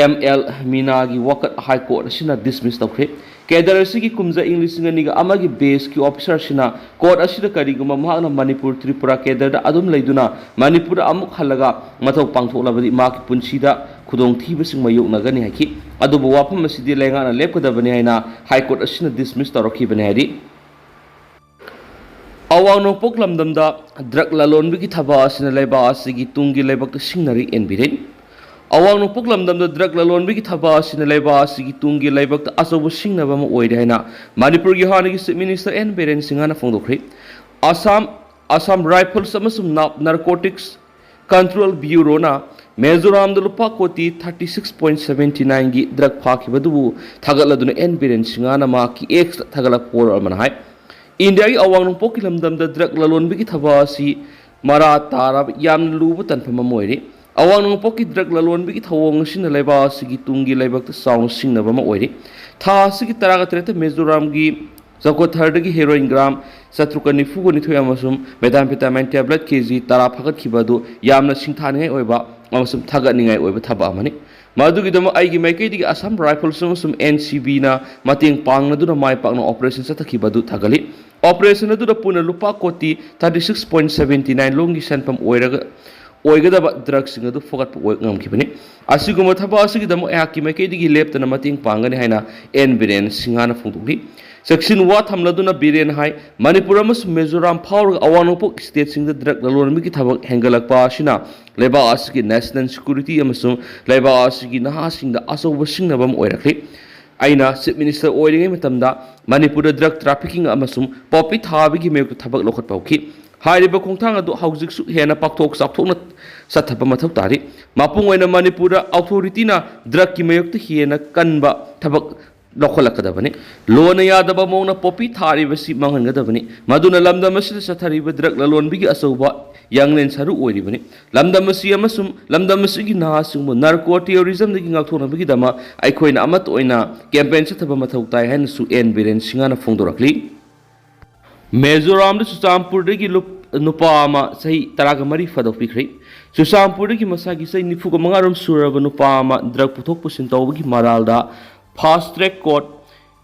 M L ꯃꯤꯅꯥꯒꯤ ꯋꯥꯀꯠ ꯍꯥꯏ ꯀꯣꯔꯠ ꯑꯁꯤꯅ ꯗꯤꯁꯃꯤꯁ ꯇꯧꯈ꯭ꯔꯦ꯫ ꯀꯦꯗꯔ ꯑꯁꯤꯒꯤ ꯀꯨꯝꯖꯥ ꯏꯪ ꯂꯤꯁꯤꯡ ꯑꯅꯤꯒ ꯑꯃꯒꯤ ꯕꯦꯁꯀꯤ ꯑꯣꯐꯤꯁꯥꯔ ꯑꯁꯤꯅ ꯀꯣꯔꯠ ꯑꯁꯤꯗ ꯀꯔꯤꯒꯨꯝꯕ ꯃꯍꯥꯛꯅ ꯃꯅꯤꯄꯨꯔ ꯇ꯭ꯔꯤꯄꯨꯔꯥ ꯀꯦꯗꯔꯗ ꯑꯗꯨꯝ ꯂꯩꯗꯨꯅ ꯃꯅꯤꯄꯨꯔꯗ ꯑꯃꯨꯛ ꯍꯜꯂꯒ ꯃꯊꯧ ꯄꯥꯡꯊꯣꯛꯂꯕꯗꯤ ꯃꯍꯥꯛꯀꯤ ꯄꯨꯟꯁꯤꯗ ꯈꯨꯗꯣꯡꯊꯤꯕꯁꯤꯡ ꯃꯥꯌꯣꯛꯅꯒꯅꯤ ꯍꯥꯏꯈꯤ꯫ ꯑꯗꯨꯕꯨ ꯋꯥꯐꯝ ꯑꯁꯤꯗꯤ ꯂꯩꯉꯥꯛꯅ ꯂꯦꯞꯀꯗꯕꯅꯤ ꯍꯥꯏꯅ ꯍꯥꯏ ꯀꯣꯔꯠ ꯑꯁꯤꯅ ꯗꯤꯁꯃꯤꯁ ꯇꯧꯔꯛꯈꯤꯕꯅꯤ ꯍꯥꯏꯔꯤ꯫ ꯑꯋꯥꯡ ꯅꯣꯡꯄꯣꯛ ꯂꯝꯗꯝꯗ ꯗ꯭ꯔꯒ ꯂꯂꯣꯟꯕꯒꯤ ꯊꯕꯛ ꯑꯁꯤꯅ ꯂꯩꯕꯥꯛ ꯑꯁꯤꯒꯤ ꯇꯨꯡꯒꯤ ꯂꯩꯕꯛꯇ ꯁꯤꯡꯅꯔꯤ ꯑꯦꯟꯕꯤꯔꯦ꯫ ꯑꯋꯥꯡ ꯅꯣꯡꯄꯣꯛ ꯂꯝꯗꯝꯗ ꯗ꯭ꯔꯒ ꯂꯂꯣꯟꯕꯒꯤ ꯊꯕꯛ ꯑꯁꯤꯅ ꯂꯩꯕꯥꯛ ꯑꯁꯤꯒꯤ ꯇꯨꯡꯒꯤ ꯂꯥꯏꯕꯛꯇ ꯑꯆꯧꯕ ꯁꯤꯡꯅꯕ ꯑꯃ ꯑꯣꯏꯔꯦ ꯍꯥꯏꯅ ꯃꯅꯤꯄꯨꯔꯒꯤ ꯍꯥꯟꯅꯒꯤ ꯆꯤꯐ ꯃꯤꯅꯤꯁꯇꯔ ꯑꯦꯟ ꯕꯤꯔꯦꯟ ꯁꯤꯡꯍꯅ ꯐꯣꯡꯗꯣꯛꯈ꯭ꯔꯦ꯫ ꯑꯁꯥꯝ, ꯑꯁꯥꯝ ꯔꯥꯏꯐꯜꯁ ꯑꯃꯁꯨꯡ ꯅꯥꯔꯀꯣꯇꯤꯛꯁ ꯀꯟꯇ꯭ꯔꯣꯜ ꯕ꯭ꯌꯨꯔꯣꯅ ꯃꯤꯖꯣꯔꯥꯝꯗ ꯂꯨꯄꯥ ꯀꯣꯇꯤ ꯊꯥꯔꯇꯤ ꯁꯤꯛꯁ ꯄꯣꯏꯟ ꯁꯕꯦꯟꯇꯤ ꯅꯥꯏꯟꯒꯤ ꯗ꯭ꯔꯒ ꯐꯥꯈꯤꯕꯗꯨꯕꯨ ꯊꯥꯒꯠꯂꯗꯨꯅ ꯑꯦꯟ ꯕꯤꯔꯦꯟ ꯁꯤꯡꯍꯅ ꯃꯍꯥꯛꯀꯤ ꯑꯦꯛꯁꯇ ꯊꯥꯒꯠꯂꯛꯄ ꯋꯥꯔꯣꯜ ꯑꯃꯅ ꯍꯥꯏ, ꯏꯟꯗꯤꯌꯥꯒꯤ ꯑꯋꯥꯡ ꯅꯣꯡꯄꯣꯛꯀꯤ ꯂꯝꯗꯝꯗ ꯗ꯭ꯔꯒ ꯂꯂꯣꯟꯕꯒꯤ ꯊꯕꯛ ꯑꯁꯤ ꯃꯔꯥ ꯇꯥꯔꯕ ꯌꯥꯝꯅ ꯂꯨꯕ ꯇꯥꯟꯐꯝ ꯑꯃ ꯑꯣꯏꯔꯤ꯫ ꯑꯋꯥꯡ ꯅꯣꯡꯄꯣꯛꯀꯤ ꯗ꯭ꯔꯒ ꯂꯂꯣꯟꯕꯒꯤ ꯊꯧꯑꯣꯡ ꯑꯁꯤꯅ ꯂꯩꯕꯥꯛ ꯑꯁꯤꯒꯤ ꯇꯨꯡꯒꯤ ꯂꯥꯏꯕꯛꯇ ꯆꯥꯎꯅ ꯁꯤꯡꯅꯕ ꯑꯃ ꯑꯣꯏꯔꯤ꯫ ꯊꯥ ꯑꯁꯤꯒꯤ ꯇꯔꯥꯒ ꯇꯔꯦꯠꯇ ꯃꯤꯖꯣꯔꯥꯝꯒꯤ ꯆꯀꯣꯊꯔꯗꯒꯤ ꯍꯦꯔꯣꯏꯟ ꯒ꯭ꯔꯥꯝ ꯆꯥꯇ꯭ꯔꯨꯛꯀ ꯅꯤꯐꯨꯒ ꯅꯤꯊꯣꯏ ꯑꯃꯁꯨꯡ methamphetamine tablet ꯀꯦ ꯖꯤ ꯇꯔꯥ ꯐꯥꯒꯠꯈꯤꯕ ꯑꯗꯨ ꯌꯥꯝꯅ ꯁꯤꯡꯊꯥꯅꯤꯡꯉꯥꯏ ꯑꯣꯏꯕ ꯑꯃꯁꯨꯡ ꯊꯥꯒꯠꯅꯤꯡꯉꯥꯏ ꯑꯣꯏꯕ ꯊꯕꯛ ꯑꯃꯅꯤ꯫ ꯃꯗꯨꯒꯤꯗꯃꯛ ꯑꯩꯒꯤ ꯃꯥꯏꯀꯩꯗꯒꯤ ꯑꯁꯥꯝ ꯔꯥꯏꯐꯜꯁ ꯑꯃꯁꯨꯡ ꯑꯦꯟ ꯁꯤ ꯕꯤꯅ ꯃꯇꯦꯡ ꯄꯥꯡꯅꯗꯨꯅ ꯃꯥꯏ ꯄꯥꯛꯅ ꯑꯣꯄꯔꯦꯁꯟ ꯆꯠꯊꯈꯤꯕ ꯑꯗꯨ ꯊꯥꯒꯠꯂꯤ꯫ ꯑꯣꯄꯔꯦꯁꯟ ꯑꯗꯨꯗ ꯄꯨꯟꯅ ꯂꯨꯄꯥ ꯀꯣꯇꯤ thirty six point seventy nine ꯂꯣꯝꯒꯤ ꯁꯦꯟꯐꯝ ꯑꯣꯏꯔꯒ ꯑꯣꯏꯒꯗꯕ ꯗ꯭ꯔꯒꯁꯤꯡ ꯑꯗꯨ ꯐꯨꯒꯠꯄ ꯑꯣꯏ-, ꯉꯝꯈꯤꯕꯅꯤ꯫ ꯑꯁꯤꯒꯨꯝꯕ ꯊꯕꯛ ꯑꯁꯤꯒꯤꯗꯃꯛ ꯑꯩꯍꯥꯛꯀꯤ ꯃꯥꯏꯀꯩꯗꯒꯤ ꯂꯦꯞꯇꯅ ꯃꯇꯦꯡ ꯄꯥꯡꯒꯅꯤ ꯍꯥꯏꯅ ꯑꯦꯟ ꯕꯤꯔꯦꯟ ꯁꯤꯡꯍꯅ ꯐꯣꯡꯗꯣꯛꯂꯤ꯫ ꯆꯦꯛꯁꯤꯟ ꯋꯥ ꯊꯝꯂꯗꯨꯅ ꯕꯤꯔꯦꯟ ꯍꯥꯏ, ꯃꯅꯤꯄꯨꯔ ꯑꯃꯁꯨꯡ ꯃꯤꯖꯣꯔꯥꯝ ꯐꯥꯎꯔꯒ ꯑꯋꯥꯡ ꯅꯣꯡꯄꯣꯛ ꯁ꯭ꯇꯦꯠꯁꯤꯡꯗ ꯗ꯭ꯔꯒ ꯂꯂꯣꯟꯕꯒꯤ ꯊꯕꯛ ꯍꯦꯟꯒꯠꯂꯛꯄ ꯑꯁꯤꯅ ꯂꯩꯕꯥꯛ ꯑꯁꯤꯒꯤ ꯅꯦꯁꯅꯦꯜ ꯁꯦꯀ꯭ꯌꯨꯔꯤꯇꯤ ꯑꯃꯁꯨꯡ ꯂꯩꯕꯥꯛ ꯑꯁꯤꯒꯤ ꯅꯍꯥꯁꯤꯡꯗ ꯑꯆꯧꯕ ꯁꯤꯡꯅꯕ ꯑꯃ ꯑꯣꯏꯔꯛꯂꯤ꯫ ꯑꯩꯅ ꯆꯤꯐ ꯃꯤꯅꯤꯁꯇꯔ ꯑꯣꯏꯔꯤꯉꯩ ꯃꯇꯝꯗ ꯃꯅꯤꯄꯨꯔꯗ ꯗ꯭ꯔꯒ ꯇ꯭ꯔꯥꯐꯤꯀꯤꯡ ꯑꯃꯁꯨꯡ ꯄꯣꯄꯤ ꯊꯥꯕꯒꯤ ꯃꯥꯌꯣꯛꯇ ꯊꯕꯛ ꯂꯧꯈꯠꯄ ꯍꯧꯈꯤ꯫ ꯍꯥꯏꯔꯤꯕ ꯈꯣꯡꯊꯥꯡ ꯑꯗꯨ ꯍꯧꯖꯤꯛꯁꯨ ꯍꯦꯟꯅ ꯄꯥꯛꯊꯣꯛ ꯆꯥꯎꯊꯣꯛꯅ ꯆꯠꯊꯕ ꯃꯊꯧ ꯇꯥꯔꯤ꯫ ꯃꯄꯨꯡ ꯑꯣꯏꯅ ꯃꯅꯤꯄꯨꯔꯗ ꯑꯣꯊꯣꯔꯤꯇꯤꯅ ꯗ꯭ꯔꯒꯀꯤ ꯃꯥꯌꯣꯛꯇ ꯍꯦꯟꯅ ꯀꯟꯕ ꯊꯕꯛ ꯂꯧꯈꯠꯂꯛꯀꯗꯕꯅꯤ꯫ ꯂꯣꯅ ꯌꯥꯗꯕ ꯃꯑꯣꯡꯅ ꯄꯣꯄꯤ ꯊꯥꯔꯤꯕꯁꯤ ꯃꯥꯡꯍꯟꯒꯗꯕꯅꯤ꯫ ꯃꯗꯨꯅ ꯂꯝꯗꯝ ꯑꯁꯤꯗ ꯆꯠꯊꯔꯤꯕ ꯗ꯭ꯔꯒ ꯂꯂꯣꯟꯕꯤꯒꯤ ꯑꯆꯧꯕ ꯌꯥꯡꯂꯦꯟ ꯁꯔꯨ ꯑꯣꯏꯔꯤꯕꯅꯤ꯫ ꯂꯝꯗꯝ ꯑꯁꯤ ꯑꯃꯁꯨꯡ ꯂꯝꯗꯝ ꯑꯁꯤꯒꯤ ꯅꯍꯥꯁꯤꯡꯕꯨ ꯅꯥꯔꯀꯣ ꯇꯦꯔꯣꯔꯤꯖꯝꯗꯒꯤ ꯉꯥꯛꯊꯣꯛꯅꯕꯒꯤꯗꯃꯛ ꯑꯩꯈꯣꯏꯅ ꯑꯃꯠꯇ ꯑꯣꯏꯅ ꯀꯦꯝꯄꯦꯟ ꯆꯠꯊꯕ ꯃꯊꯧ ꯇꯥꯏ ꯍꯥꯏꯅꯁꯨ ꯑꯦꯟ ꯕꯤꯔꯦꯟ ꯁꯤꯡꯍꯅ ꯐꯣꯡꯗꯣꯔꯛꯂꯤ꯫ ꯃꯤꯖꯣꯔꯥꯝꯗ ꯆꯨꯔꯆꯥꯟꯄꯨꯔꯗꯒꯤ ꯂꯨꯞ-, ꯅꯨꯄꯥ ꯑꯃ ꯆꯍꯤ ꯇꯔꯥꯒ ꯃꯔꯤ ꯐꯥꯗꯣꯛꯄꯤꯈ꯭ꯔꯦ꯫ ꯆꯨꯔꯆꯥꯟꯄꯨꯔꯗꯒꯤ ꯃꯁꯥꯒꯤ ꯆꯍꯤ ꯅꯤꯐꯨꯒ ꯃꯉꯥ ꯔꯣꯝ ꯁꯨꯔꯕ ꯅꯨꯄꯥ ꯑꯃ ꯗ꯭ꯔꯒ ꯄꯨꯊꯣꯛ ꯄꯨꯁꯤꯟ ꯇꯧꯕꯒꯤ ꯃꯔꯥꯜꯗ fast track court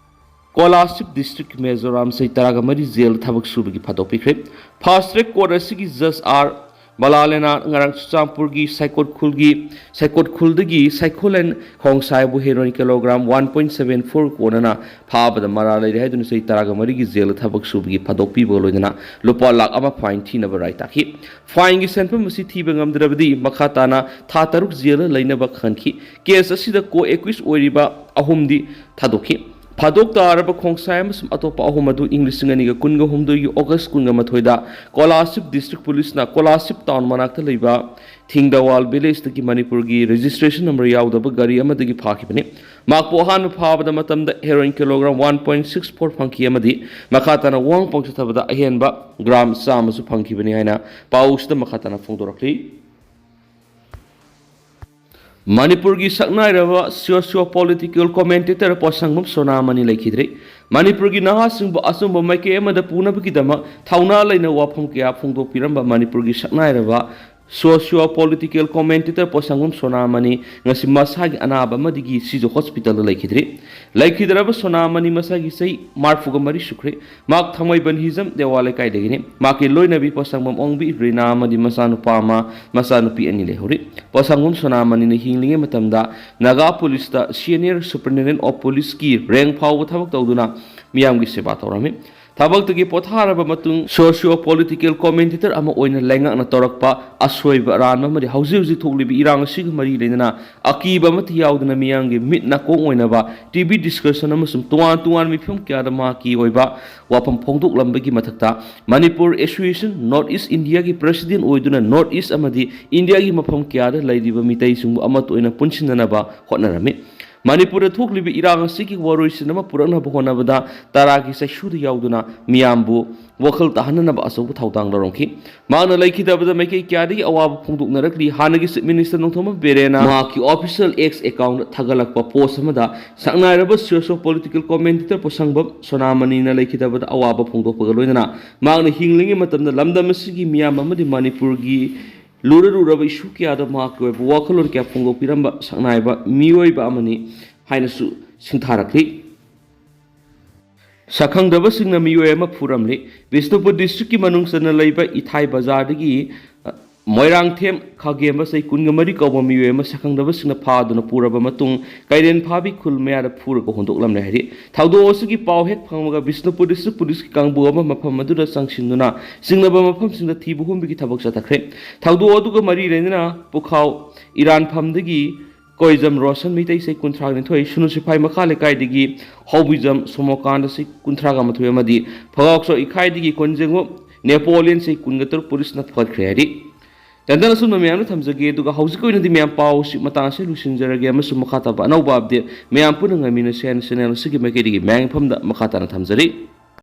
Kolasib district Mizoram ꯆꯍꯤ ꯇꯔꯥꯒ ꯃꯔꯤ ꯖꯦꯜꯗ ꯊꯕꯛ ꯁꯨꯕꯒꯤ ꯐꯥꯗꯣꯛꯄꯤꯈ꯭ꯔꯦ꯫ ꯐꯥꯁ ꯇ꯭ꯔꯦꯛ ꯀꯣꯔꯠ ꯑꯁꯤꯒꯤ ꯖꯖ ꯑꯥꯔ ꯃꯂꯥꯂꯦꯅ ꯉꯔꯥꯡ ꯆꯨꯔꯆꯥꯟꯄꯨꯔꯒꯤ ꯁꯥꯏꯀꯣꯠ ꯈꯨꯜꯒꯤ, ꯁꯥꯏꯀꯣꯠ ꯈꯨꯜꯗꯒꯤ ꯁꯥꯏꯈꯣꯂꯦꯟ ꯈꯣꯡꯁꯥꯏꯕꯨ heroin kilogram one point seven four ꯀꯣꯟꯅꯅ ꯐꯥꯕꯗ ꯃꯔꯥꯜ ꯂꯩꯔꯦ ꯍꯥꯏꯗꯨꯅ ꯆꯍꯤ ꯇꯔꯥꯒ ꯃꯔꯤꯒꯤ ꯖꯦꯜꯗ ꯊꯕꯛ ꯁꯨꯕꯒꯤ ꯐꯥꯗꯣꯛꯄꯤꯕꯒ ꯂꯣꯏꯅꯅ ꯂꯨꯄꯥ ꯂꯥꯈ ꯑꯃ fine ꯊꯤꯅꯕ ꯔꯥꯏ ꯇꯥꯈꯤ꯫ Fineꯒꯤ ꯁꯦꯟꯐꯝ ꯑꯁꯤ ꯊꯤꯕ ꯉꯝꯗ꯭ꯔꯕꯗꯤ ꯃꯈꯥ ꯇꯥꯅ ꯊꯥ ꯇꯔꯨꯛ ꯖꯦꯜꯗ ꯂꯩꯅꯕ ꯈꯟꯈꯤ꯫ Case ꯑꯁꯤꯗ co-accused ꯑꯣꯏꯔꯤꯕ ꯑꯍꯨꯝꯗꯤ ꯊꯥꯗꯣꯛꯈꯤ꯫ ꯐꯥꯗꯣꯛ ꯇꯥꯔꯕ ꯈꯣꯡꯁꯥꯏ ꯑꯃꯁꯨꯡ ꯑꯇꯣꯞꯄ ꯑꯍꯨꯝ ꯑꯗꯨ ꯏꯪ ꯂꯤꯁꯤꯡ ꯑꯅꯤꯒ ꯀꯨꯟꯒ ꯍꯨꯝꯗꯣꯏꯒꯤ August ꯀꯨꯟꯒ ꯃꯥꯊꯣꯏꯗ ꯀꯣꯂꯥꯁꯤꯕ District Policeꯅ ꯀꯣꯂꯥꯁꯤꯕ Town ꯃꯅꯥꯛꯇ ꯂꯩꯕ ꯊꯤꯡꯗꯋꯥꯜ Villageꯇꯒꯤ ꯃꯅꯤꯄꯨꯔꯒꯤ registration number ꯌꯥꯎꯗꯕ ꯒꯥꯔꯤ ꯑꯃꯗꯒꯤ ꯐꯥꯈꯤꯕꯅꯤ꯫ ꯃꯍꯥꯛꯄꯨ ꯑꯍꯥꯟꯕ ꯐꯥꯕꯗ ꯃꯇꯝꯗ heroin kilogram one point six four ꯐꯪꯈꯤ ꯑꯃꯗꯤ ꯃꯈꯥ ꯇꯥꯅ ꯋꯥꯍꯪ ꯄꯥꯎ ꯆꯠꯊꯕꯗ ꯑꯍꯦꯟꯕ gram ꯆꯥꯝꯃꯁꯨ ꯐꯪꯈꯤꯕꯅꯤ ꯍꯥꯏꯅ ꯄꯥꯎꯁꯤꯗ ꯃꯈꯥ ꯇꯥꯅ ꯐꯣꯡꯗꯣꯔꯛꯂꯤ꯫ ꯃꯅꯤꯄꯨꯔꯒꯤ ꯁꯛꯅꯥꯏꯔꯕ socio political commentator ꯄꯣꯠꯁꯪꯕꯝ ꯁꯣꯅꯥꯃꯅꯤ ꯂꯩꯈꯤꯗ꯭ꯔꯦ꯫ ꯃꯅꯤꯄꯨꯔꯒꯤ ꯅꯍꯥꯁꯤꯡꯕꯨ ꯑꯆꯨꯝꯕ ꯃꯥꯏꯀꯩ ꯑꯃꯗ ꯄꯨꯅꯕꯒꯤꯗꯃꯛ ꯊꯧꯅꯥ ꯂꯩꯅ ꯋꯥꯐꯝ ꯀꯌꯥ ꯐꯣꯡꯗꯣꯛꯄꯤꯔꯝꯕ ꯃꯅꯤꯄꯨꯔꯒꯤ ꯁꯛꯅꯥꯏꯔꯕ socio political commentator ꯄꯣꯠꯁꯪꯕꯝ ꯁꯣꯅꯥꯃꯅꯤ ꯉꯁꯤ ꯃꯁꯥꯒꯤ ꯑꯅꯥꯕ ꯑꯃꯗꯒꯤ ꯁꯤꯖ hospitalꯗ ꯂꯩꯈꯤꯗ꯭ꯔꯦ꯫ ꯂꯩꯈꯤꯗ꯭ꯔꯕ ꯁꯣꯅꯥꯃꯅꯤ ꯃꯁꯥꯒꯤ ꯆꯍꯤ ꯃꯔꯤꯐꯨꯒ ꯃꯔꯤ ꯁꯨꯈ꯭ꯔꯦ꯫ ꯃꯍꯥꯛ ꯊꯥꯡꯃꯩꯕꯟ ꯍꯤꯖꯝ ꯗꯦꯋꯥ ꯂꯩꯀꯥꯏꯗꯒꯤꯅꯤ꯫ ꯃꯍꯥꯛꯀꯤ ꯂꯣꯏꯅꯕꯤ ꯄꯣꯠꯁꯪꯕꯝ ꯑꯣꯡꯕꯤ ꯔꯤꯅꯥ ꯑꯃꯗꯤ ꯃꯆꯥꯅꯨꯄꯥ ꯑꯃ, ꯃꯆꯥꯅꯨꯄꯤ ꯑꯅꯤ ꯂꯩꯍꯧꯔꯤ꯫ ꯄꯣꯠꯁꯪꯕꯝ ꯁꯣꯅꯥꯃꯅꯤꯅ ꯍꯤꯡꯂꯤꯉꯩ ꯃꯇꯝꯗ Naga ꯄꯨꯂꯤꯁꯇ Senior Superintendent of Policeꯀꯤ rank ꯐꯥꯎꯕ ꯊꯕꯛ ꯇꯧꯗꯨꯅ ꯃꯤꯌꯥꯝꯒꯤ ꯁꯦꯕꯥ ꯇꯧꯔꯝꯃꯤ꯫ ꯊꯕꯛꯇꯒꯤ ꯄꯣꯊꯥꯔꯕ ꯃꯇꯨꯡ socio political commentator ꯑꯃ ꯑꯣꯏꯅ ꯂꯩꯉꯥꯛꯅ ꯇꯧꯔꯛꯄ ꯑꯁꯣꯏꯕ ꯑꯔꯥꯟꯕ ꯑꯃꯗꯤ ꯍꯧꯖꯤꯛ ꯍꯧꯖꯤꯛ ꯊꯣꯛꯂꯤꯕ ꯏꯔꯥꯡ ꯑꯁꯤꯒ ꯃꯔꯤ ꯂꯩꯅꯅ ꯑꯀꯤꯕ ꯑꯃꯠꯇ ꯌꯥꯎꯗꯅ ꯃꯤꯌꯥꯝꯒꯤ ꯃꯤꯠ ꯅꯥꯀꯣꯡ ꯑꯣꯏꯅꯕ TV discussion ꯑꯃꯁꯨꯡ ꯇꯣꯉꯥꯟ ꯇꯣꯉꯥꯟꯕ ꯃꯤꯐꯝ ꯀꯌꯥꯗ ꯃꯍꯥꯛꯀꯤ ꯑꯣꯏꯕ ꯋꯥꯐꯝ ꯐꯣꯡꯗꯣꯛꯂꯝꯕꯒꯤ ꯃꯊꯛꯇ Manipur Association North East Indiaꯒꯤ president ꯑꯣꯏꯗꯨꯅ North East ꯑꯃꯗꯤ ꯏꯟꯗꯤꯌꯥꯒꯤ ꯃꯐꯝ ꯀꯌꯥꯗ ꯂꯩꯔꯤꯕ ꯃꯤꯇꯩꯁꯤꯡꯕꯨ ꯑꯃꯠꯇ ꯑꯣꯏꯅ ꯄꯨꯟꯁꯤꯟꯅꯅꯕ ꯍꯣꯠꯅꯔꯝꯃꯤ꯫ ꯃꯅꯤꯄꯨꯔꯗ ꯊꯣꯛꯂꯤꯕ ꯏꯔꯥꯡ ꯑꯁꯤꯒꯤ ꯋꯥꯔꯣꯏꯁꯤꯟ ꯑꯃ ꯄꯨꯔꯛꯅꯕ ꯍꯣꯠꯅꯕꯗ ꯇꯔꯥꯒꯤ ꯆꯩꯁꯨꯗ ꯌꯥꯎꯗꯨꯅ ꯃꯤꯌꯥꯝꯕꯨ ꯋꯥꯈꯜ ꯇꯥꯍꯟꯅꯅꯕ ꯑꯆꯧꯕ ꯊꯧꯗꯥꯡ ꯂꯧꯔꯝꯈꯤ꯫ ꯃꯍꯥꯛꯅ ꯂꯩꯈꯤꯗꯕꯗ ꯃꯥꯏꯀꯩ ꯀꯌꯥꯗꯒꯤ ꯑꯋꯥꯕ ꯐꯣꯡꯗꯣꯛꯅꯔꯛꯂꯤ꯫ ꯍꯥꯟꯅꯒꯤ Chief Minister ꯅꯣꯡꯊꯣꯝꯕꯝ ꯕꯤꯔꯦꯟꯅ ꯃꯍꯥꯛꯀꯤ official X accountꯇ ꯊꯥꯒꯠꯂꯛꯄ post ꯑꯃꯗ ꯁꯛꯅꯥꯏꯔꯕ socio political commentator ꯄꯣꯠꯁꯪꯕꯝ ꯁꯣꯅꯥꯃꯅꯤꯅ ꯂꯩꯈꯤꯗꯕꯗ ꯑꯋꯥꯕ ꯐꯣꯡꯗꯣꯛꯄꯒ ꯂꯣꯏꯅꯅ ꯃꯍꯥꯛꯅ ꯍꯤꯡꯂꯤꯉꯩ ꯃꯇꯝꯗ ꯂꯝꯗꯝ ꯑꯁꯤꯒꯤ ꯃꯤꯌꯥꯝ ꯑꯃꯗꯤ ꯃꯅꯤꯄꯨꯔꯒꯤ ꯂꯨꯔ ꯂꯨꯔꯕ issue ꯀꯌꯥꯗ ꯃꯍꯥꯛꯀꯤ ꯑꯣꯏꯕ ꯋꯥꯈꯜꯂꯣꯟ ꯀꯌꯥ ꯐꯣꯡꯗꯣꯛꯄꯤꯔꯝꯕ ꯁꯛꯅꯥꯏꯕ ꯃꯤꯑꯣꯏꯕ ꯑꯃꯅꯤ ꯍꯥꯏꯅꯁꯨ ꯁꯤꯡꯊꯥꯔꯛꯂꯤ꯫ ꯁꯛꯈꯪꯗꯕꯁꯤꯡꯅ ꯃꯤꯑꯣꯏ ꯑꯃ ꯐꯨꯔꯝꯂꯤ꯫ ꯕꯤꯁꯅꯨꯄꯨꯔ districtꯀꯤ ꯃꯅꯨꯡ ꯆꯟꯅ ꯂꯩꯕ ꯏꯊꯥꯏ ꯕꯖꯥꯔꯗꯒꯤ, ꯑ, ꯃꯣꯏꯔꯥꯡꯊꯦꯝ ꯈꯥꯒꯦꯝꯕ ꯆꯍꯤ ꯀꯨꯟꯒ ꯃꯔꯤ ꯀꯧꯕ ꯃꯤꯑꯣꯏ ꯑꯃ ꯁꯛꯈꯪꯗꯕꯁꯤꯡꯅ ꯐꯥꯗꯨꯅ ꯄꯨꯔꯕ ꯃꯇꯨꯡ, ꯀꯩꯔꯦꯟ ꯐꯥꯕꯤ ꯈꯨꯜ ꯃꯌꯥꯗ ꯐꯨꯔꯒ ꯍꯨꯟꯗꯣꯛꯂꯝꯂꯦ ꯍꯥꯏꯔꯤ꯫ ꯊꯧꯗꯣꯛ ꯑꯁꯤꯒꯤ ꯄꯥꯎ ꯍꯦꯛ ꯐꯪꯕꯒ ꯕꯤꯁꯅꯨꯄꯨꯔ ꯗꯤꯁꯇ꯭ꯔꯤꯛ ꯄꯨꯂꯤꯁꯀꯤ ꯀꯥꯡꯕꯨ ꯑꯃ ꯃꯐꯝ ꯑꯗꯨꯗ ꯆꯪꯁꯤꯟꯗꯨꯅ ꯆꯤꯡꯅꯕ ꯃꯐꯝꯁꯤꯡꯗ ꯊꯤꯕ ꯍꯨꯝꯕꯒꯤ ꯊꯕꯛ ꯆꯠꯊꯈ꯭ꯔꯦ꯫ ꯊꯧꯗꯣꯛ ꯑꯗꯨꯒ ꯃꯔꯤ ꯂꯩꯅꯅ ꯄꯨꯈꯥꯎ ꯏꯔꯥꯟꯐꯝꯗꯒꯤ ꯀꯣꯏꯖꯝ ꯔꯣꯁꯟ ꯃꯩꯇꯩ ꯆꯍꯤ ꯀꯨꯟꯊ꯭ꯔꯥ ꯅꯤꯊꯣꯏ, ꯁꯨꯅꯨ ꯁꯤꯐꯥꯏ ꯃꯈꯥ ꯂꯩꯀꯥꯏꯗꯒꯤ ꯍꯧꯕꯤꯖꯝ ꯁꯣꯃꯣꯀꯥꯟꯗ ꯆꯍꯤ ꯀꯨꯟꯊ꯭ꯔꯥꯒ ꯃꯥꯊꯣꯏ ꯑꯃꯗꯤ ꯐꯒꯥꯎꯆꯧ ꯏꯈꯥꯏꯗꯒꯤ ꯀꯣꯟꯖꯦꯡꯉꯨ ꯅꯦꯄꯣꯂꯤꯌꯟ ꯆꯍꯤ ꯀꯨꯟꯒ ꯇꯔꯨꯛ ꯄꯨꯂꯤꯁꯅ ꯐꯒꯠꯈ꯭ꯔꯦ ꯍꯥꯏꯔꯤ꯫ ꯇꯦꯟꯗꯟ ꯑꯁꯨꯝꯅ ꯃꯌꯥꯝꯗ ꯊꯝꯖꯒꯦ, ꯑꯗꯨꯒ ꯍꯧꯖꯤꯛꯀꯤ ꯑꯣꯏꯅꯗꯤ ꯃꯌꯥꯝ ꯄꯥꯎ ꯑꯁꯤ ꯃꯇꯥꯡ ꯑꯁꯤ ꯂꯣꯏꯁꯤꯟꯖꯔꯒꯦ ꯑꯃꯁꯨꯡ ꯃꯈꯥ ꯇꯥꯕ ꯑꯅꯧꯕ ꯑꯞꯗꯦꯠ ꯃꯌꯥꯝ ꯄꯨꯟꯅ ꯉꯥꯏꯃꯤꯟꯅꯁꯦ ꯍꯥꯏꯅ ꯆꯦꯅꯦꯜ ꯑꯁꯤꯒꯤ ꯃꯥꯏꯀꯩꯗꯒꯤ ꯃꯌꯥꯝꯒꯤ ꯃꯐꯝꯗ ꯃꯈꯥ ꯇꯥꯅ ꯊꯝꯖꯔꯤ꯫